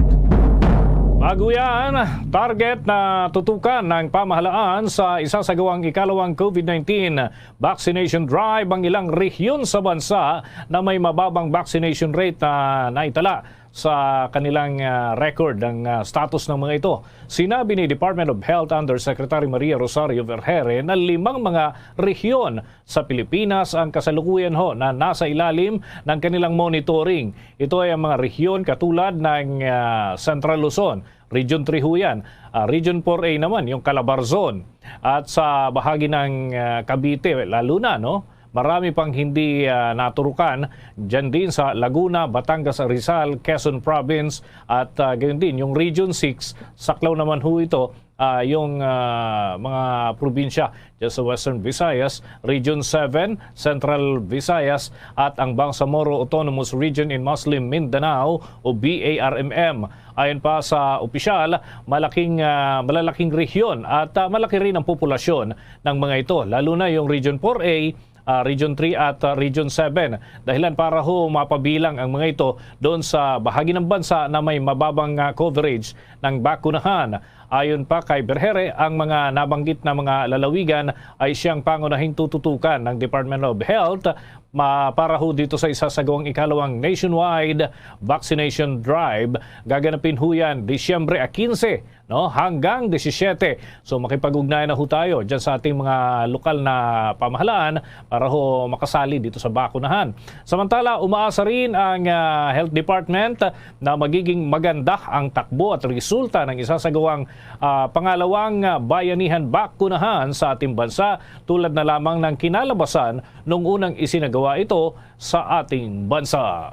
Bago yan, target na tutukan ng pamahalaan sa isasagawang ikalawang COVID nineteen vaccination drive ang ilang rehiyon sa bansa na may mababang vaccination rate na naitala sa kanilang, ah, record ang, ah, status ng mga ito. Sinabi ni Department of Health Undersecretary Maria Rosario Vergeire na limang mga rehiyon sa Pilipinas ang kasalukuyan ho na nasa ilalim ng kanilang monitoring. Ito ay ang mga rehiyon katulad ng, ah, Central Luzon, Region three ho yan. Ah, Region four A naman, yung Calabarzon. At sa bahagi ng, ah, Cavite, lalo na, no? Marami pang hindi, ah, naturukan dyan din sa Laguna, Batangas, Rizal, Quezon Province, at, ah, gayon din yung Region six, saklaw naman ho ito, ah, yung, ah, mga probinsya dyan sa Western Visayas, Region seven, Central Visayas, at ang Bangsamoro Autonomous Region in Muslim Mindanao o B A R M M. Ayon pa sa opisyal, malaking, ah, malalaking rehiyon at, ah, malaki rin ang populasyon ng mga ito, lalo na yung Region four A, ah, Region three at, ah, Region seven. Dahilan para ho mapabilang ang mga ito doon sa bahagi ng bansa na may mababang, ah, coverage ng bakunahan. Ayon pa kay Vergeire, ang mga nabanggit na mga lalawigan ay siyang pangunahing tututukan ng Department of Health ma-, para ho dito sa isasagawang ikalawang nationwide vaccination drive. Gaganapin ho yan Disyembre a kinse, no, hanggang disisiyete. So, makipag-ugnayan na ho tayo dyan sa ating mga lokal na pamahalaan para ho makasali dito sa bakunahan. Samantala, umaasa rin ang, ah, Health Department na magiging maganda ang takbo at resulta ng isasagawang, ah, pangalawang, ah, bayanihan bakunahan sa ating bansa, tulad na lamang ng kinalabasan nung unang isinagawa ito sa ating bansa.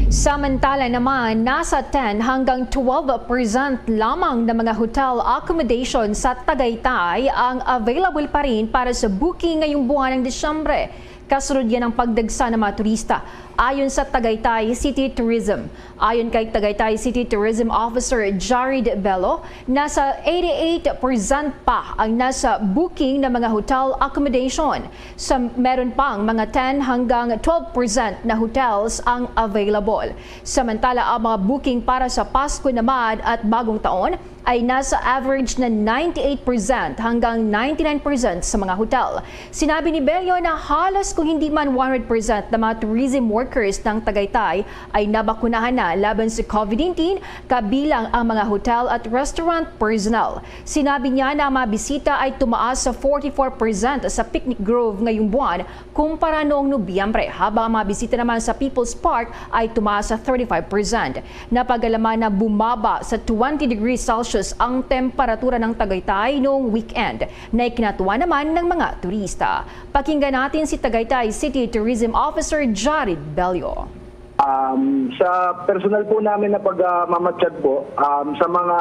Samantala naman, nasa ten hanggang twelve percent lamang na mga hotel accommodation sa Tagaytay ang available pa rin para sa booking ngayong buwan ng Disyembre. Kasunod yan ang pagdagsa ng mga turista. Ayon sa Tagaytay City Tourism, ayon kay Tagaytay City Tourism Officer Jared Bello, nasa eighty-eight percent pa ang nasa booking na mga hotel accommodation. Sa meron pang mga ten hanggang twelve percent na hotels ang available. Samantala, ang mga booking para sa Pasko naman at Bagong Taon ay nasa average na ninety-eight percent hanggang ninety-nine percent sa mga hotel. Sinabi ni Bello na halos kung hindi man one hundred percent na mga tourism workers ng Tagaytay ay nabakunahan na laban sa COVID nineteen, kabilang ang mga hotel at restaurant personnel. Sinabi niya na ang mga bisita ay tumaas sa forty-four percent sa Picnic Grove ngayong buwan kumpara noong Nobyembre, habang ang mga bisita naman sa People's Park ay tumaas sa thirty-five percent. Napag-alaman na bumaba sa twenty degrees Celsius ang temperatura ng Tagaytay noong weekend, na ikinatuwa naman ng mga turista. Pakinggan natin si Tagaytay City Tourism Officer Jared Bello. Um, sa personal po namin na pagmamatyag po, um, sa mga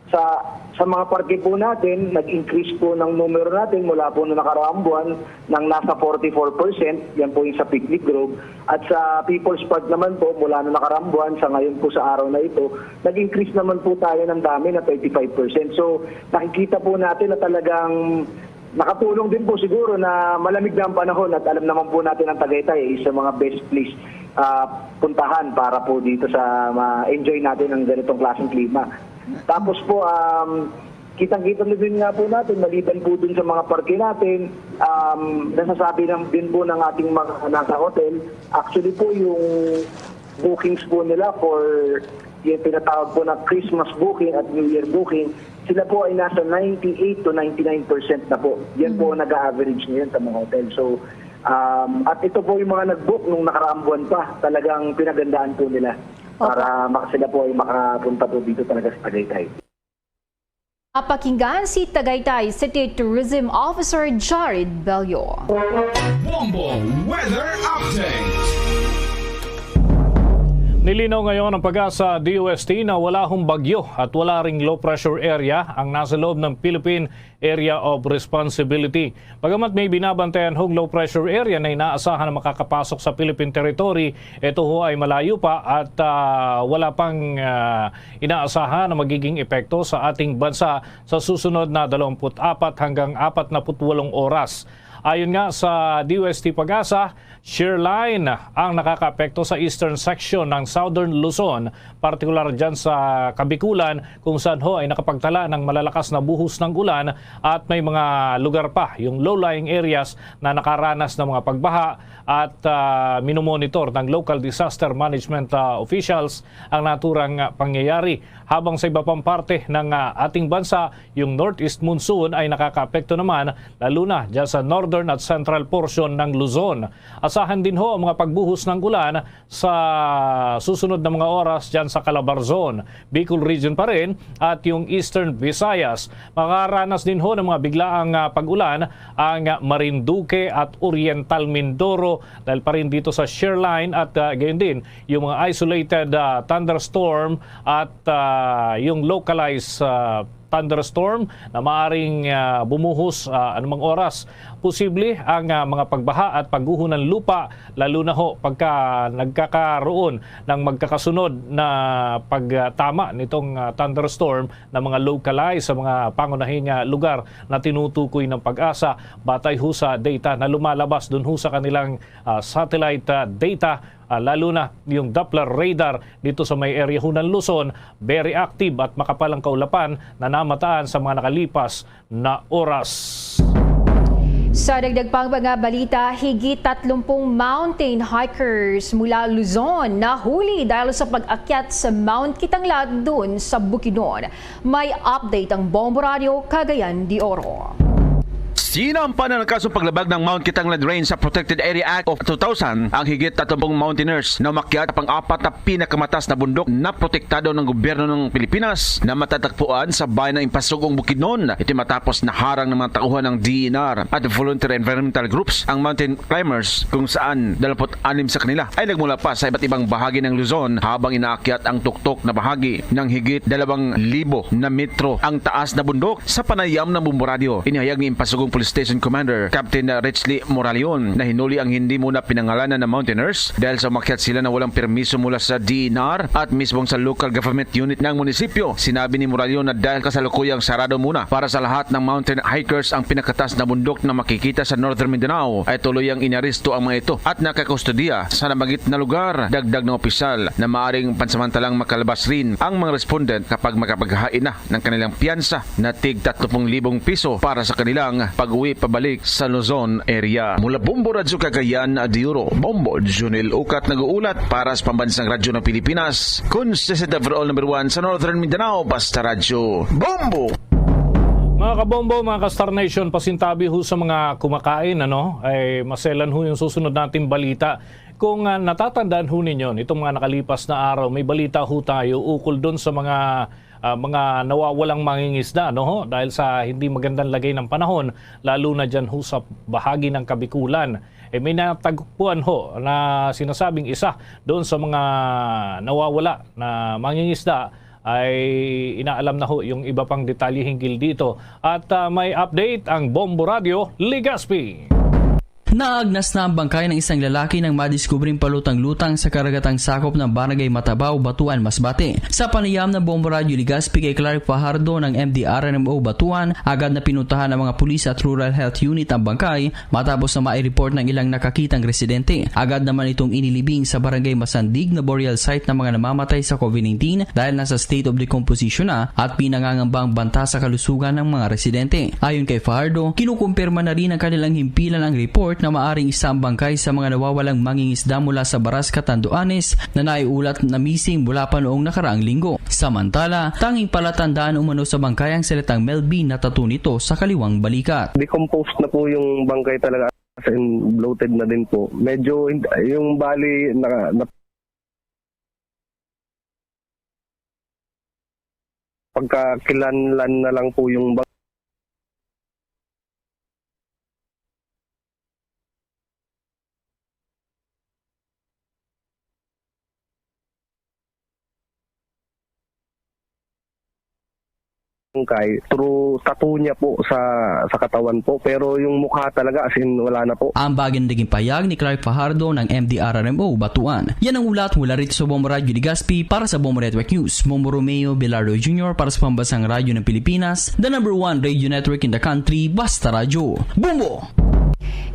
sa sa mga parke po natin, nag-increase po ng numero natin mula po noong nakaraang buwan ng nasa forty-four percent, yan po yung sa Picnic Grove. At sa People's Park naman po, mula noong nakaraang buwan sa ngayon po sa araw na ito, nag-increase naman po tayo ng dami na thirty-five percent. So, nakikita po natin na talagang nakatulong din po siguro na malamig na ang panahon at alam naman po natin ang Tagaytay is sa mga best place, ah, puntahan para po dito sa ma-enjoy natin ang ganitong klaseng klima. Tapos po, um, kitang-kita na din nga po natin, maliban po dun sa mga parke natin, um, nasasabi lang din po ng ating mga nasa hotel, actually po yung bookings po nila for yung tinatawag po na Christmas booking at New Year booking, sila po ay nasa ninety-eight to ninety-nine percent na po. Yan po ang nag-a-average ngayon sa mga hotel. So, um, at ito po yung mga nag-book nung nakaraang buwan pa, talagang pinagandaan po nila para mak-, sila po ay makapunta po dito talaga sa Tagaytay. Napakinggan si Tagaytay City Tourism Officer Jared Bello. Bombo Weather Update. Nilinaw ngayon ng PAGASA D O S T na wala hong bagyo at wala ring low pressure area ang nasa loob ng Philippine Area of Responsibility. Bagamat may binabantayan hong low pressure area na inaasahan na makakapasok sa Philippine territory, ito ho ay malayo pa at, ah, wala pang, ah, inaasahan na magiging epekto sa ating bansa sa susunod na dalawampu't apat hanggang apatnapu't walong oras. Ayon nga sa D O S T PAGASA, shear line ang nakakaapekto sa eastern section ng Southern Luzon, partikular dyan sa Kabikulan, kung saan ho ay nakapagtala ng malalakas na buhos ng ulan at may mga lugar pa, yung low-lying areas, na nakaranas ng mga pagbaha at, ah, minomonitor ng local disaster management, ah, officials ang naturang, ah, pangyayari. Habang sa iba pang parte ng, ah, ating bansa, yung northeast monsoon ay nakakaapekto naman, lalo na dyan sa northern at central portion ng Luzon. Asahan din ho ang mga pagbuhos ng ulan sa susunod na mga oras dyan sa Calabarzon, Bicol Region pa rin, at yung Eastern Visayas. Makakaranas din ho ng mga biglaang, ah, pag-ulan ang Marinduque at Oriental Mindoro dahil pa rin dito sa shear line at, ah, gayon din yung mga isolated, ah, thunderstorm at, ah, yung localized, ah, thunderstorm na maaring, ah, bumuhos, ah, anumang oras. Posible ang, ah, mga pagbaha at pagguho ng lupa, lalo na ho pagka nagkakaroon ng magkakasunod na pagtama nitong, ah, thunderstorm na mga localized sa mga pangunahing, ah, lugar na tinutukoy ng PAGASA, batay ho sa data na lumalabas dun ho sa kanilang, ah, satellite, ah, data, ah, lalo na yung Doppler radar dito sa may area ho ng Luzon, very active at makapal ang kaulapan na namataan sa mga nakalipas na oras. Sa dagdag pang mga balita, higit tatlumpung mountain hikers mula Luzon nahuli dahil sa pag-akyat sa Mount Kitanglad doon sa Bukidnon. May update ang Bombo Radio Cagayan de Oro. Sinampa na ng kasong paglabag ng Mount Kitanglad Range sa Protected Area Act of two thousand ang higit tatlumpung mountaineers na umakyat sa pang-apat na pinakamataas na bundok na protektado ng gobyerno ng Pilipinas na matatagpuan sa bayan ng Impasugong, Bukidnon. Ito matapos naharang ng mga tauhan ng D E N R at voluntary environmental groups ang mountain climbers, kung saan dalawampu't anim sa kanila ay nagmula pa sa iba't ibang bahagi ng Luzon habang inaakyat ang tuktok na bahagi ng higit dalawang libo na metro ang taas na bundok. Sa panayam ng Bombo Radio, inihayag ni Impasugong Police Station Commander Captain Richly Moralion na hinuli ang hindi muna pinangalanan na mountaineers dahil sa umakyat sila na walang permiso mula sa D E N R at mismong sa local government unit ng munisipyo. Sinabi ni Moralion na dahil kasalukuyang sarado muna para sa lahat ng mountain hikers ang pinakataas na bundok na makikita sa Northern Mindanao, ay tuloy ang inaresto ang mga ito at nakakustodiya sa nabanggit na lugar. Dagdag ng opisyal na maaring pansamantalang makalabas rin ang mga respondent kapag makapaghain na ng kanilang piyansa na tig tatlupung libong piso para sa kanilang pag-uwi pabalik sa Luzon area. Mula Bombo Radyo Cagayan de Oro, Bombo Junel Ukat nag-uulat para sa Pambansang Radyo ng Pilipinas, consistent overall number one sa Northern Mindanao, Basta Radyo. Bombo! Mga kabombo, mga ka-Star Nation, pasintabi ho sa mga kumakain, ano, ay maselan ho yung susunod nating balita. Kung, ah, natatandaan ho ninyo, nitong mga nakalipas na araw, may balita ho tayo ukol dun sa mga, ah, mga nawawalang mangingisda, no ho? Dahil sa hindi magandang lagay ng panahon, lalo na dyan ho sa bahagi ng Kabikulan. Eh, may natagpuan ho na sinasabing isa doon sa mga nawawala na mangingisda ay inaalam na ho yung iba pang detalye hinggil dito. At, ah, may update ang Bombo Radio Legazpi. Naagnas na ang bangkay ng isang lalaki nang madiskubring palutang-lutang sa karagatang sakop ng Barangay Matabao, Batuan, Masbate. Sa panayam ng Bombo Radyo Legazpi kay Clark Fajardo ng M D R R M O Batuan, agad na pinuntahan ng mga pulis at Rural Health Unit ang bangkay matapos na mai-report ng ilang nakakitang residente. Agad naman itong inilibing sa Barangay Masandig na burial site ng mga namamatay sa COVID nineteen dahil nasa state of decomposition na at pinangangamba ang banta sa kalusugan ng mga residente. Ayon kay Fajardo, kinukumpirma na rin ng kanilang himpilan ang report na maaring isa ang bangkay sa mga nawawalang mangingisda mula sa Baras, Catanduanes na naiulat na missing mula pa noong nakaraang linggo. Samantala, tanging palatandaan umano sa bangkay ang salitang Melvin na tattoo nito sa kaliwang balikat. Decomposed na po yung bangkay talaga. As in, bloated na din po. Medyo hin-, yung bali na, na pagkakilanlan na lang po yung bang- bangkay through tattoo niya po sa, sa katawan po. Pero yung mukha talaga, as in, wala na po. Ang bagay na naging pahayag ni Clark Fajardo ng M D R R M O Batuan. Yan ang ulat mula rito sa Bombo Radyo Legazpi para sa Bombo Network News. Bombo Romeo Velardo Junior para sa Pambansang Radyo ng Pilipinas, the number one radio network in the country, Basta Radyo. Bombo!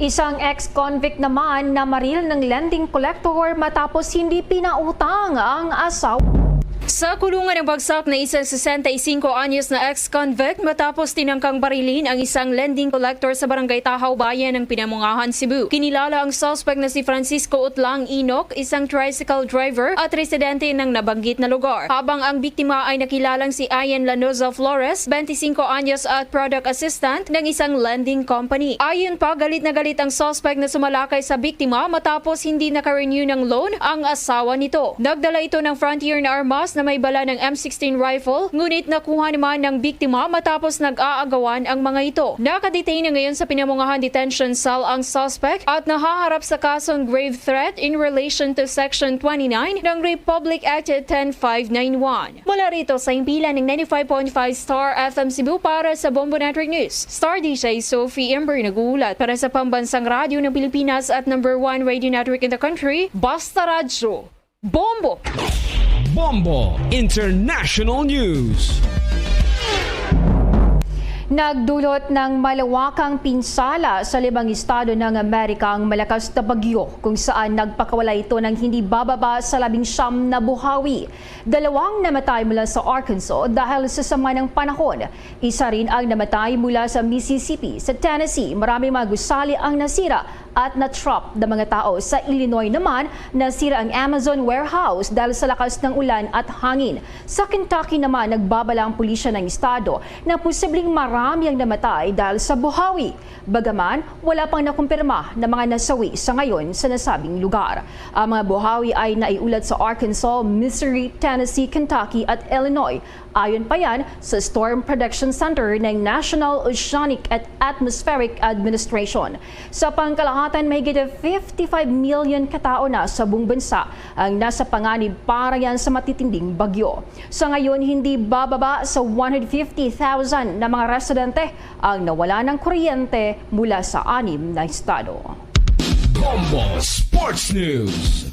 Isang ex-convict naman namaril ng lending collector matapos hindi pinautang ang asawa. Sa kulungan ang bagsak na isang sesenta y cinco anyos na ex-convict matapos tinangkang barilin ang isang lending collector sa Barangay Tahaw, Bayan ng Pinamungahan, Cebu. Kinilala ang suspect na si Francisco Utlang Inok, isang tricycle driver at residente ng nabanggit na lugar, habang ang biktima ay nakilalang si Ian Lanoza Flores, twenty-cinco anyos at product assistant ng isang lending company. Ayon pa, galit na galit ang suspect na sumalakay sa biktima matapos hindi naka-renew ng loan ang asawa nito. Nagdala ito ng Frontier na armas na may bala ng M sixteen rifle, ngunit nakuha naman ng biktima matapos nag-aagawan ang mga ito. Nakadetain na ngayon sa Pinamungahan Detention Cell ang suspect at nahaharap sa kasong grave threat in relation to Section twenty-nine ng Republic Act ten five nine one. Mula rito sa himpilan ng ninety-five point five Star F M Cebu para sa Bombo Network News, Star D J Sophie Ember nag-uulat para sa Pambansang Radyo ng Pilipinas at number one radio network in the country, Basta Radyo. Bombo! Bombo International News. Nagdulot ng malawakang pinsala sa limang estado ng Amerika ang malakas na bagyo, kung saan nagpakawala ito ng hindi bababa sa labing siyam na buhawi. Dalawang namatay mula sa Arkansas dahil sa sama ng panahon. Isa rin ang namatay mula sa Mississippi. Sa Tennessee, maraming mga gusali ang nasira at na-trap na mga tao. Sa Illinois naman, nasira ang Amazon warehouse dahil sa lakas ng ulan at hangin. Sa Kentucky naman, nagbabala ang pulisya ng estado na posibleng marami ang namatay dahil sa buhawi. Bagaman, wala pang nakumpirma na mga nasawi sa ngayon sa nasabing lugar. Ang mga buhawi ay naiulat sa Arkansas, Missouri, Tennessee, Kentucky, at Illinois. Ayon pa yan sa Storm Prediction Center ng National Oceanic at Atmospheric Administration. Sa pangkalahatan, mahigit fifty-five million katao na sa buong bansa ang nasa panganib para yan sa matitinding bagyo. Sa ngayon, hindi bababa sa one hundred fifty thousand na mga residente ang nawala ng kuryente mula sa anim na estado. Bombo Sports News.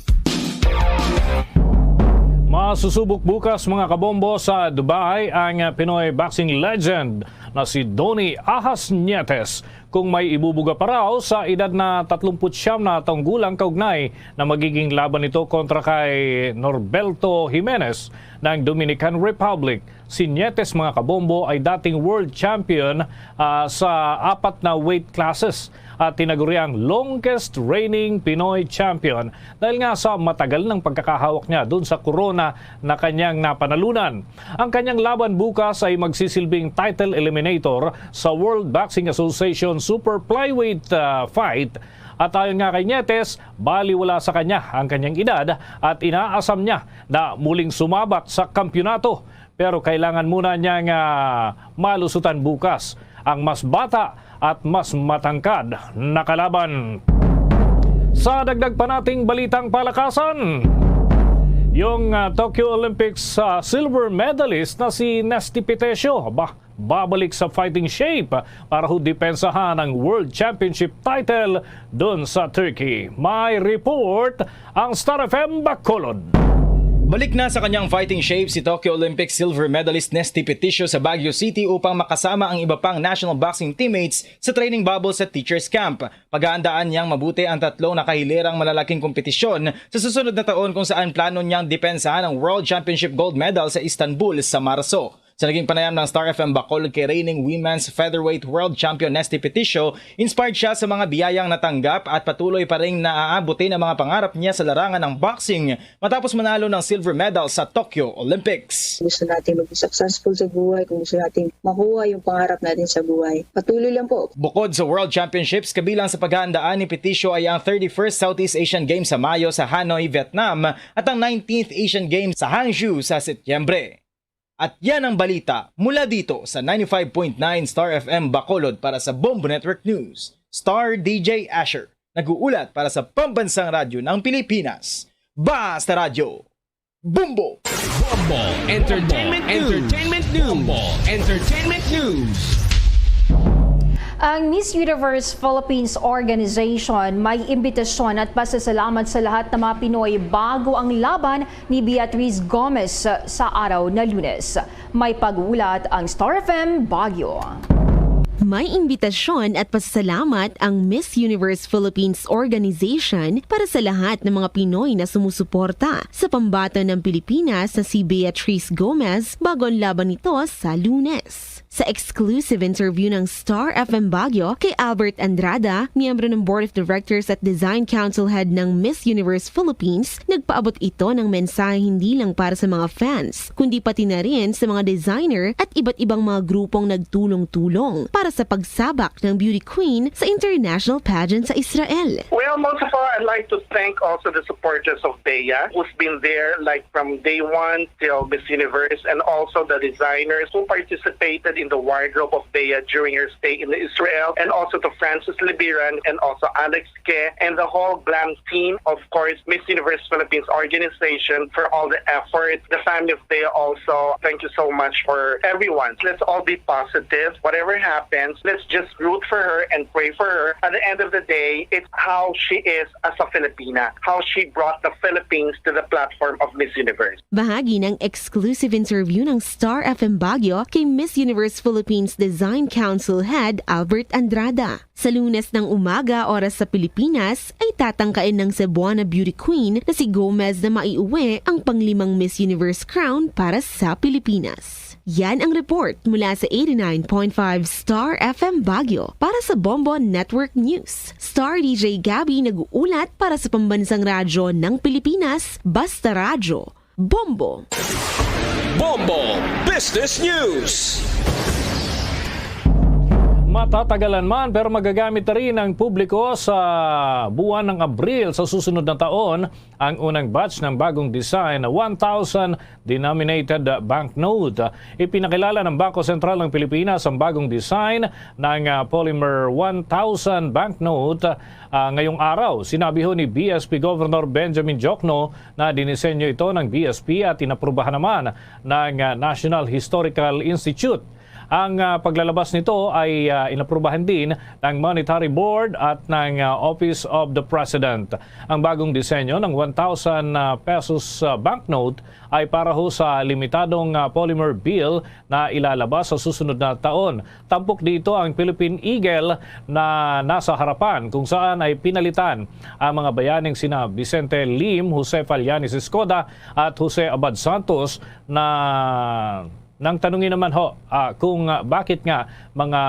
Masusubok bukas, mga kabombo, sa Dubai ang Pinoy boxing legend na si Donnie Ahas Nietes, kung may ibubuga pa raw sa edad na tatlumpu't siyam na taong gulang, kaugnay na magiging laban nito kontra kay Norberto Jimenez ng Dominican Republic. Si Nietes, mga kabombo, ay dating world champion, ah, sa apat na weight classes at tinaguriang longest reigning Pinoy champion dahil nga sa matagal ng pagkakahawak niya dun sa korona na kanyang napanalunan. Ang kanyang laban bukas ay magsisilbing title eliminator sa World Boxing Association Super Flyweight, ah, fight. At ayon nga kay Nietes, baliwala sa kanya ang kanyang edad at inaasam niya na muling sumabat sa kampiyonato. Pero kailangan muna niyang, ah, malusutan bukas ang mas bata at mas matangkad na kalaban. Sa dagdag pa nating balitang palakasan, yung, ah, Tokyo Olympics, ah, silver medalist na si Nesty Pitesio, ba, babalik sa fighting shape para ho depensahan ang World Championship title dun sa Turkey. May report ang Star F M Bacolod. Balik na sa kanyang fighting shape si Tokyo Olympic silver medalist Nesty Pitesio sa Baguio City upang makasama ang iba pang national boxing teammates sa training bubble sa teachers camp. Paghahandaan niyang mabuti ang tatlong nakahilirang malalaking kompetisyon sa susunod na taon, kung saan plano niyang depensahan ang World Championship gold medal sa Istanbul sa Marso. Sa naging panayam ng Star F M Bacolod kay reigning Women's Featherweight World Champion Nesty Peticio, inspired siya sa mga biyayang natanggap at patuloy pa ring naaabutin ang mga pangarap niya sa larangan ng boxing matapos manalo ng silver medal sa Tokyo Olympics. Gusto natin maging successful sa buhay, kung gusto natin makuha yung pangarap natin sa buhay, patuloy lang po. Bukod sa World Championships, kabilang sa paghahandaan ni Peticio ay ang thirty-first Southeast Asian Games sa Mayo sa Hanoi, Vietnam at ang nineteenth Asian Games sa Hangzhou sa Setyembre. At yan ang balita mula dito sa ninety-five point nine Star F M Bacolod. Para sa Bombo Network News, Star D J Asher, nag-uulat para sa Pambansang Radyo ng Pilipinas. Basta Radyo, Bombo! Bombo Entertainment News. Entertainment News. Bombo Entertainment News. Ang Miss Universe Philippines Organization may imbitasyon at pasasalamat sa lahat ng mga Pinoy bago ang laban ni Beatriz Gomez sa araw na Lunes. May pag-ulat ang Star F M Baguio. May imbitasyon at pasasalamat ang Miss Universe Philippines Organization para sa lahat ng mga Pinoy na sumusuporta sa pambato ng Pilipinas na si Beatriz Gomez bago ang laban nito sa Lunes. Sa exclusive interview ng Star F M Baguio kay Albert Andrada, miyembro ng Board of Directors at Design Council Head ng Miss Universe Philippines, nagpaabot ito ng mensahe hindi lang para sa mga fans, kundi pati na rin sa mga designer at iba't ibang mga grupong nagtulong-tulong para sa pagsabak ng beauty queen sa international pageant sa Israel. Well, most of all, I'd like to thank also the supporters of Bea, who's been there like from day one till Miss Universe, and also the designers who participated in the wardrobe of Bea during her stay in Israel, and also to Francis Libiran and also Alex Ke and the whole glam team. Of course, Miss Universe Philippines organization for all the effort. The family of Bea also, thank you so much for everyone. Let's all be positive. Whatever happens, let's just root for her and pray for her. At the end of the day, it's how she is as a Filipina, how she brought the Philippines to the platform of Miss Universe. Bahagi ng exclusive interview ng Star F M Baguio kay Miss Universe Philippines Design Council Head Albert Andrada. Sa Lunes ng umaga, oras sa Pilipinas, ay tatangkain ng Cebuana Beauty Queen na si Gomez na maiuwi ang panglimang Miss Universe crown para sa Pilipinas. Yan ang report mula sa eighty-nine point five Star F M Baguio. Para sa Bombo Network News, Star D J Gabby nag-uulat para sa Pambansang Radyo ng Pilipinas, Basta Radyo, Bombo. Bombo Business News. Matatagalan man pero magagamit na rin ang publiko sa buwan ng Abril sa susunod na taon ang unang batch ng bagong design na one thousand denominated banknote. Ipinakilala ng Bangko Sentral ng Pilipinas ang bagong design ng, ah, Polymer one thousand banknote, ah, ngayong araw. Sinabi ho ni B S P Governor Benjamin Diokno na dinisenyo ito ng B S P at inaprubahan naman ng, ah, National Historical Institute. Ang, ah, paglalabas nito ay, ah, inaprubahan din ng Monetary Board at ng, ah, Office of the President. Ang bagong disenyo ng one thousand, ah, pesos, ah, banknote ay para ho sa limitadong, ah, polymer bill na ilalabas sa susunod na taon. Tampok dito ang Philippine Eagle na nasa harapan, kung saan ay pinalitan ang mga bayaning sina Vicente Lim, Jose Falianes Escoda at Jose Abad Santos na nang tanungin naman ho, ah, kung, ah, bakit nga mga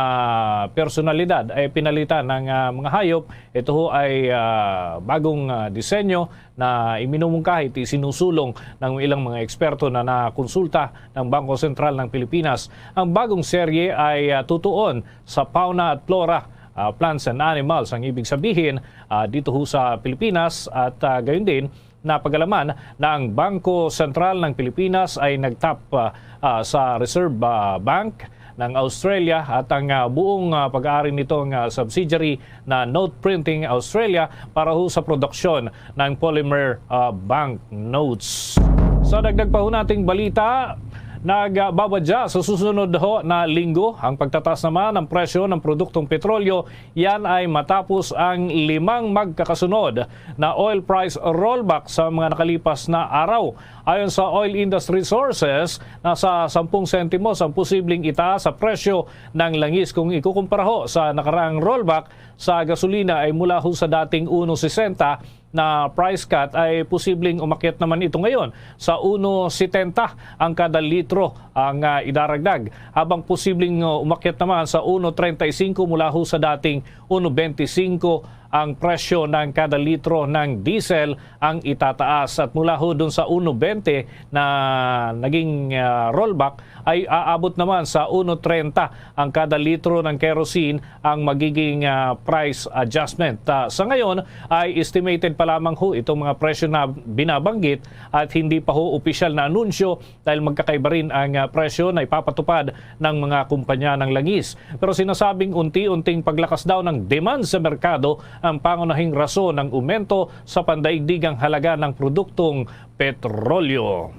personalidad ay pinalitan ng, ah, mga hayop. Ito ho ay, ah, bagong, ah, disenyo na iminumungkahi ti sinusulong ng ilang mga eksperto na nakonsulta ng Bangko Sentral ng Pilipinas. Ang bagong serye ay, ah, tutuon sa fauna at flora, ah, plants and animals. Ang ibig sabihin, ah, dito ho sa Pilipinas at, ah, gayon din, napagalaman na ang Bangko Sentral ng Pilipinas ay nagtap, ah, ah, sa Reserve, ah, Bank ng Australia at ang, ah, buong, ah, pag-aari nitong, ah, subsidiary na Note Printing Australia para ho sa produksyon ng polymer, ah, bank notes. Sa dagdag pa ho nating balita, nagbabadya sa susunod ho na linggo ang pagtataas naman ng presyo ng produktong petrolyo. Yan ay matapos ang limang magkakasunod na oil price rollback sa mga nakalipas na araw. Ayon sa oil industry sources, nasa sampung sentimos ang posibleng itaas sa presyo ng langis kung ikukumpara ho sa nakaraang rollback sa gasolina ay mula ho sa dating uno sesenta na price cut ay posibleng umakyat naman ito ngayon sa uno setenta ang kada litro ang, ah, idaragdag, habang posibleng, ah, umakyat naman sa uno treinta y cinco mula ho sa dating uno veinticinco ang presyo ng kada litro ng diesel ang itataas. At mula ho dun sa uno bente na naging, ah, rollback, ay aabot naman sa uno treinta ang kada litro ng kerosene ang magiging, ah, price adjustment. Ah, sa ngayon ay estimated pa lamang ho itong mga presyo na binabanggit at hindi pa ho opisyal na anunsyo dahil magkakaiba rin ang, ah, presyo na ipapatupad ng mga kumpanya ng langis. Pero sinasabing unti-unting paglakas daw ng demand sa merkado ang pangunahing rason ng umento sa pandaigdigang halaga ng produktong petrolyo.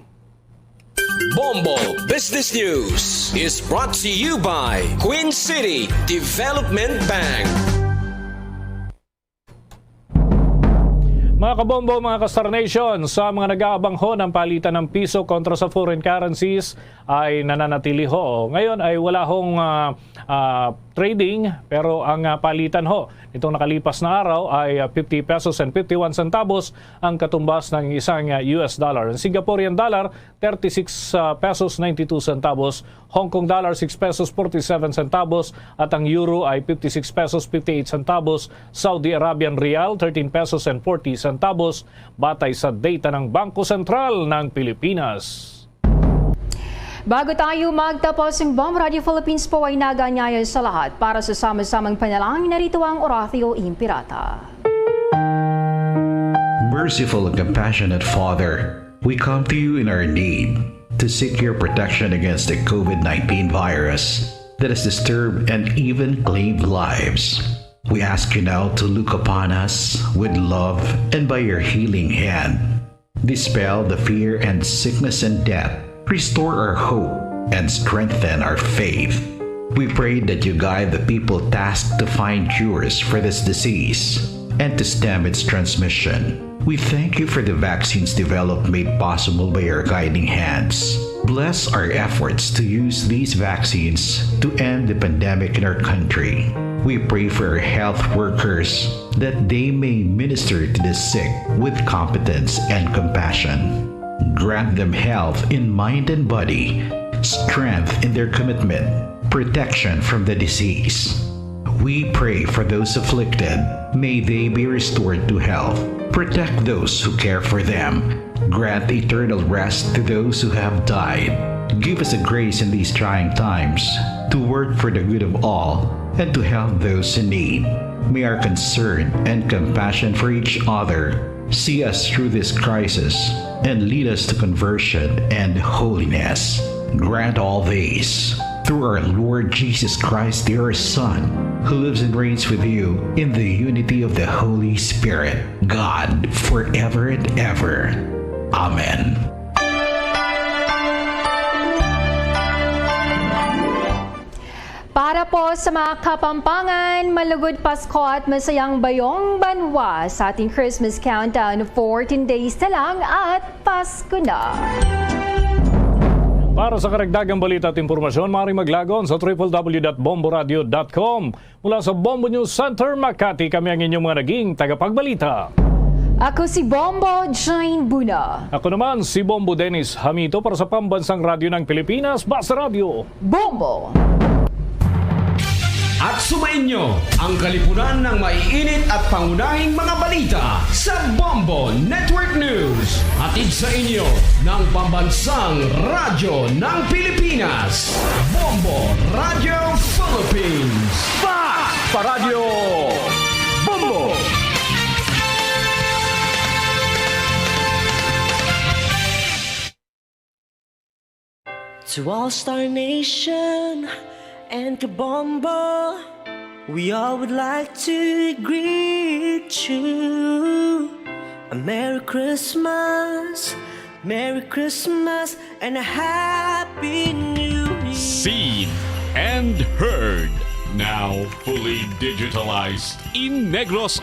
Bombo Business News is brought to you by Queen City Development Bank. Mga kabombo, mga ka-Star Nation, sa mga nag-aabang ho ng palitan ng piso kontra sa foreign currencies ay nananatili ho. Ngayon ay wala hong, ah, ah, trading, pero ang, ah, palitan ho nitong nakalipas na araw ay, ah, fifty pesos and fifty-one centavos ang katumbas ng isang, ah, U S dollar. Ang Singaporean dollar, thirty-six, ah, pesos ninety-two centavos, Hong Kong dollar, six pesos forty-seven centavos, at ang euro ay fifty-six pesos fifty-eight centavos, Saudi Arabian rial, thirteen pesos and forty centavos, batay sa data ng Bangko Sentral ng Pilipinas. Bago tayo magtapos, ang Bombo Radio Philippines po ay nag-aanyaya sa lahat para sa sama-samang panalangin. Narito ang Oratio Impirata. Merciful and compassionate Father, we come to you in our need to seek your protection against the COVID nineteen virus that has disturbed and even claimed lives. We ask you now to look upon us with love and by your healing hand, dispel the fear and sickness and death. Restore our hope and strengthen our faith. We pray that you guide the people tasked to find cures for this disease and to stem its transmission. We thank you for the vaccines developed made possible by your guiding hands. Bless our efforts to use these vaccines to end the pandemic in our country. We pray for our health workers that they may minister to the sick with competence and compassion. Grant them health in mind and body, strength in their commitment, protection from the disease. We pray for those afflicted. May they be restored to health. Protect those who care for them. Grant eternal rest to those who have died. Give us the grace in these trying times to work for the good of all and to help those in need. May our concern and compassion for each other see us through this crisis and lead us to conversion and holiness. Grant all this through our Lord Jesus Christ, your Son, who lives and reigns with you in the unity of the Holy Spirit, God, forever and ever. Amen. Para po sa mga Kapampangan, malugod Pasko at masayang Bayong Banwa sa ating Christmas countdown. Fourteen days na lang at Pasko na. Para sa karagdagang balita at impormasyon, maaaring maglagon sa triple W dot bomboradio dot com. Mula sa Bombo News Center, Makati, kami ang inyong mga naging tagapagbalita. Ako si Bombo Jane Buna. Ako naman si Bombo Dennis Hamito para sa Pambansang Radyo ng Pilipinas, Basta Radyo. Bombo! At sumainyo ang kalipunan ng maiinit at pangunahing mga balita sa Bombo Network News. Hatid sa inyo ng Pambansang Radyo ng Pilipinas, Bombo Radio Philippines. Fact Paradyo Bombo! To all Star Nation and Kabombo, we all would like to greet you a Merry Christmas, Merry Christmas, and a Happy New Year. Seen and heard, now fully digitalized in Negros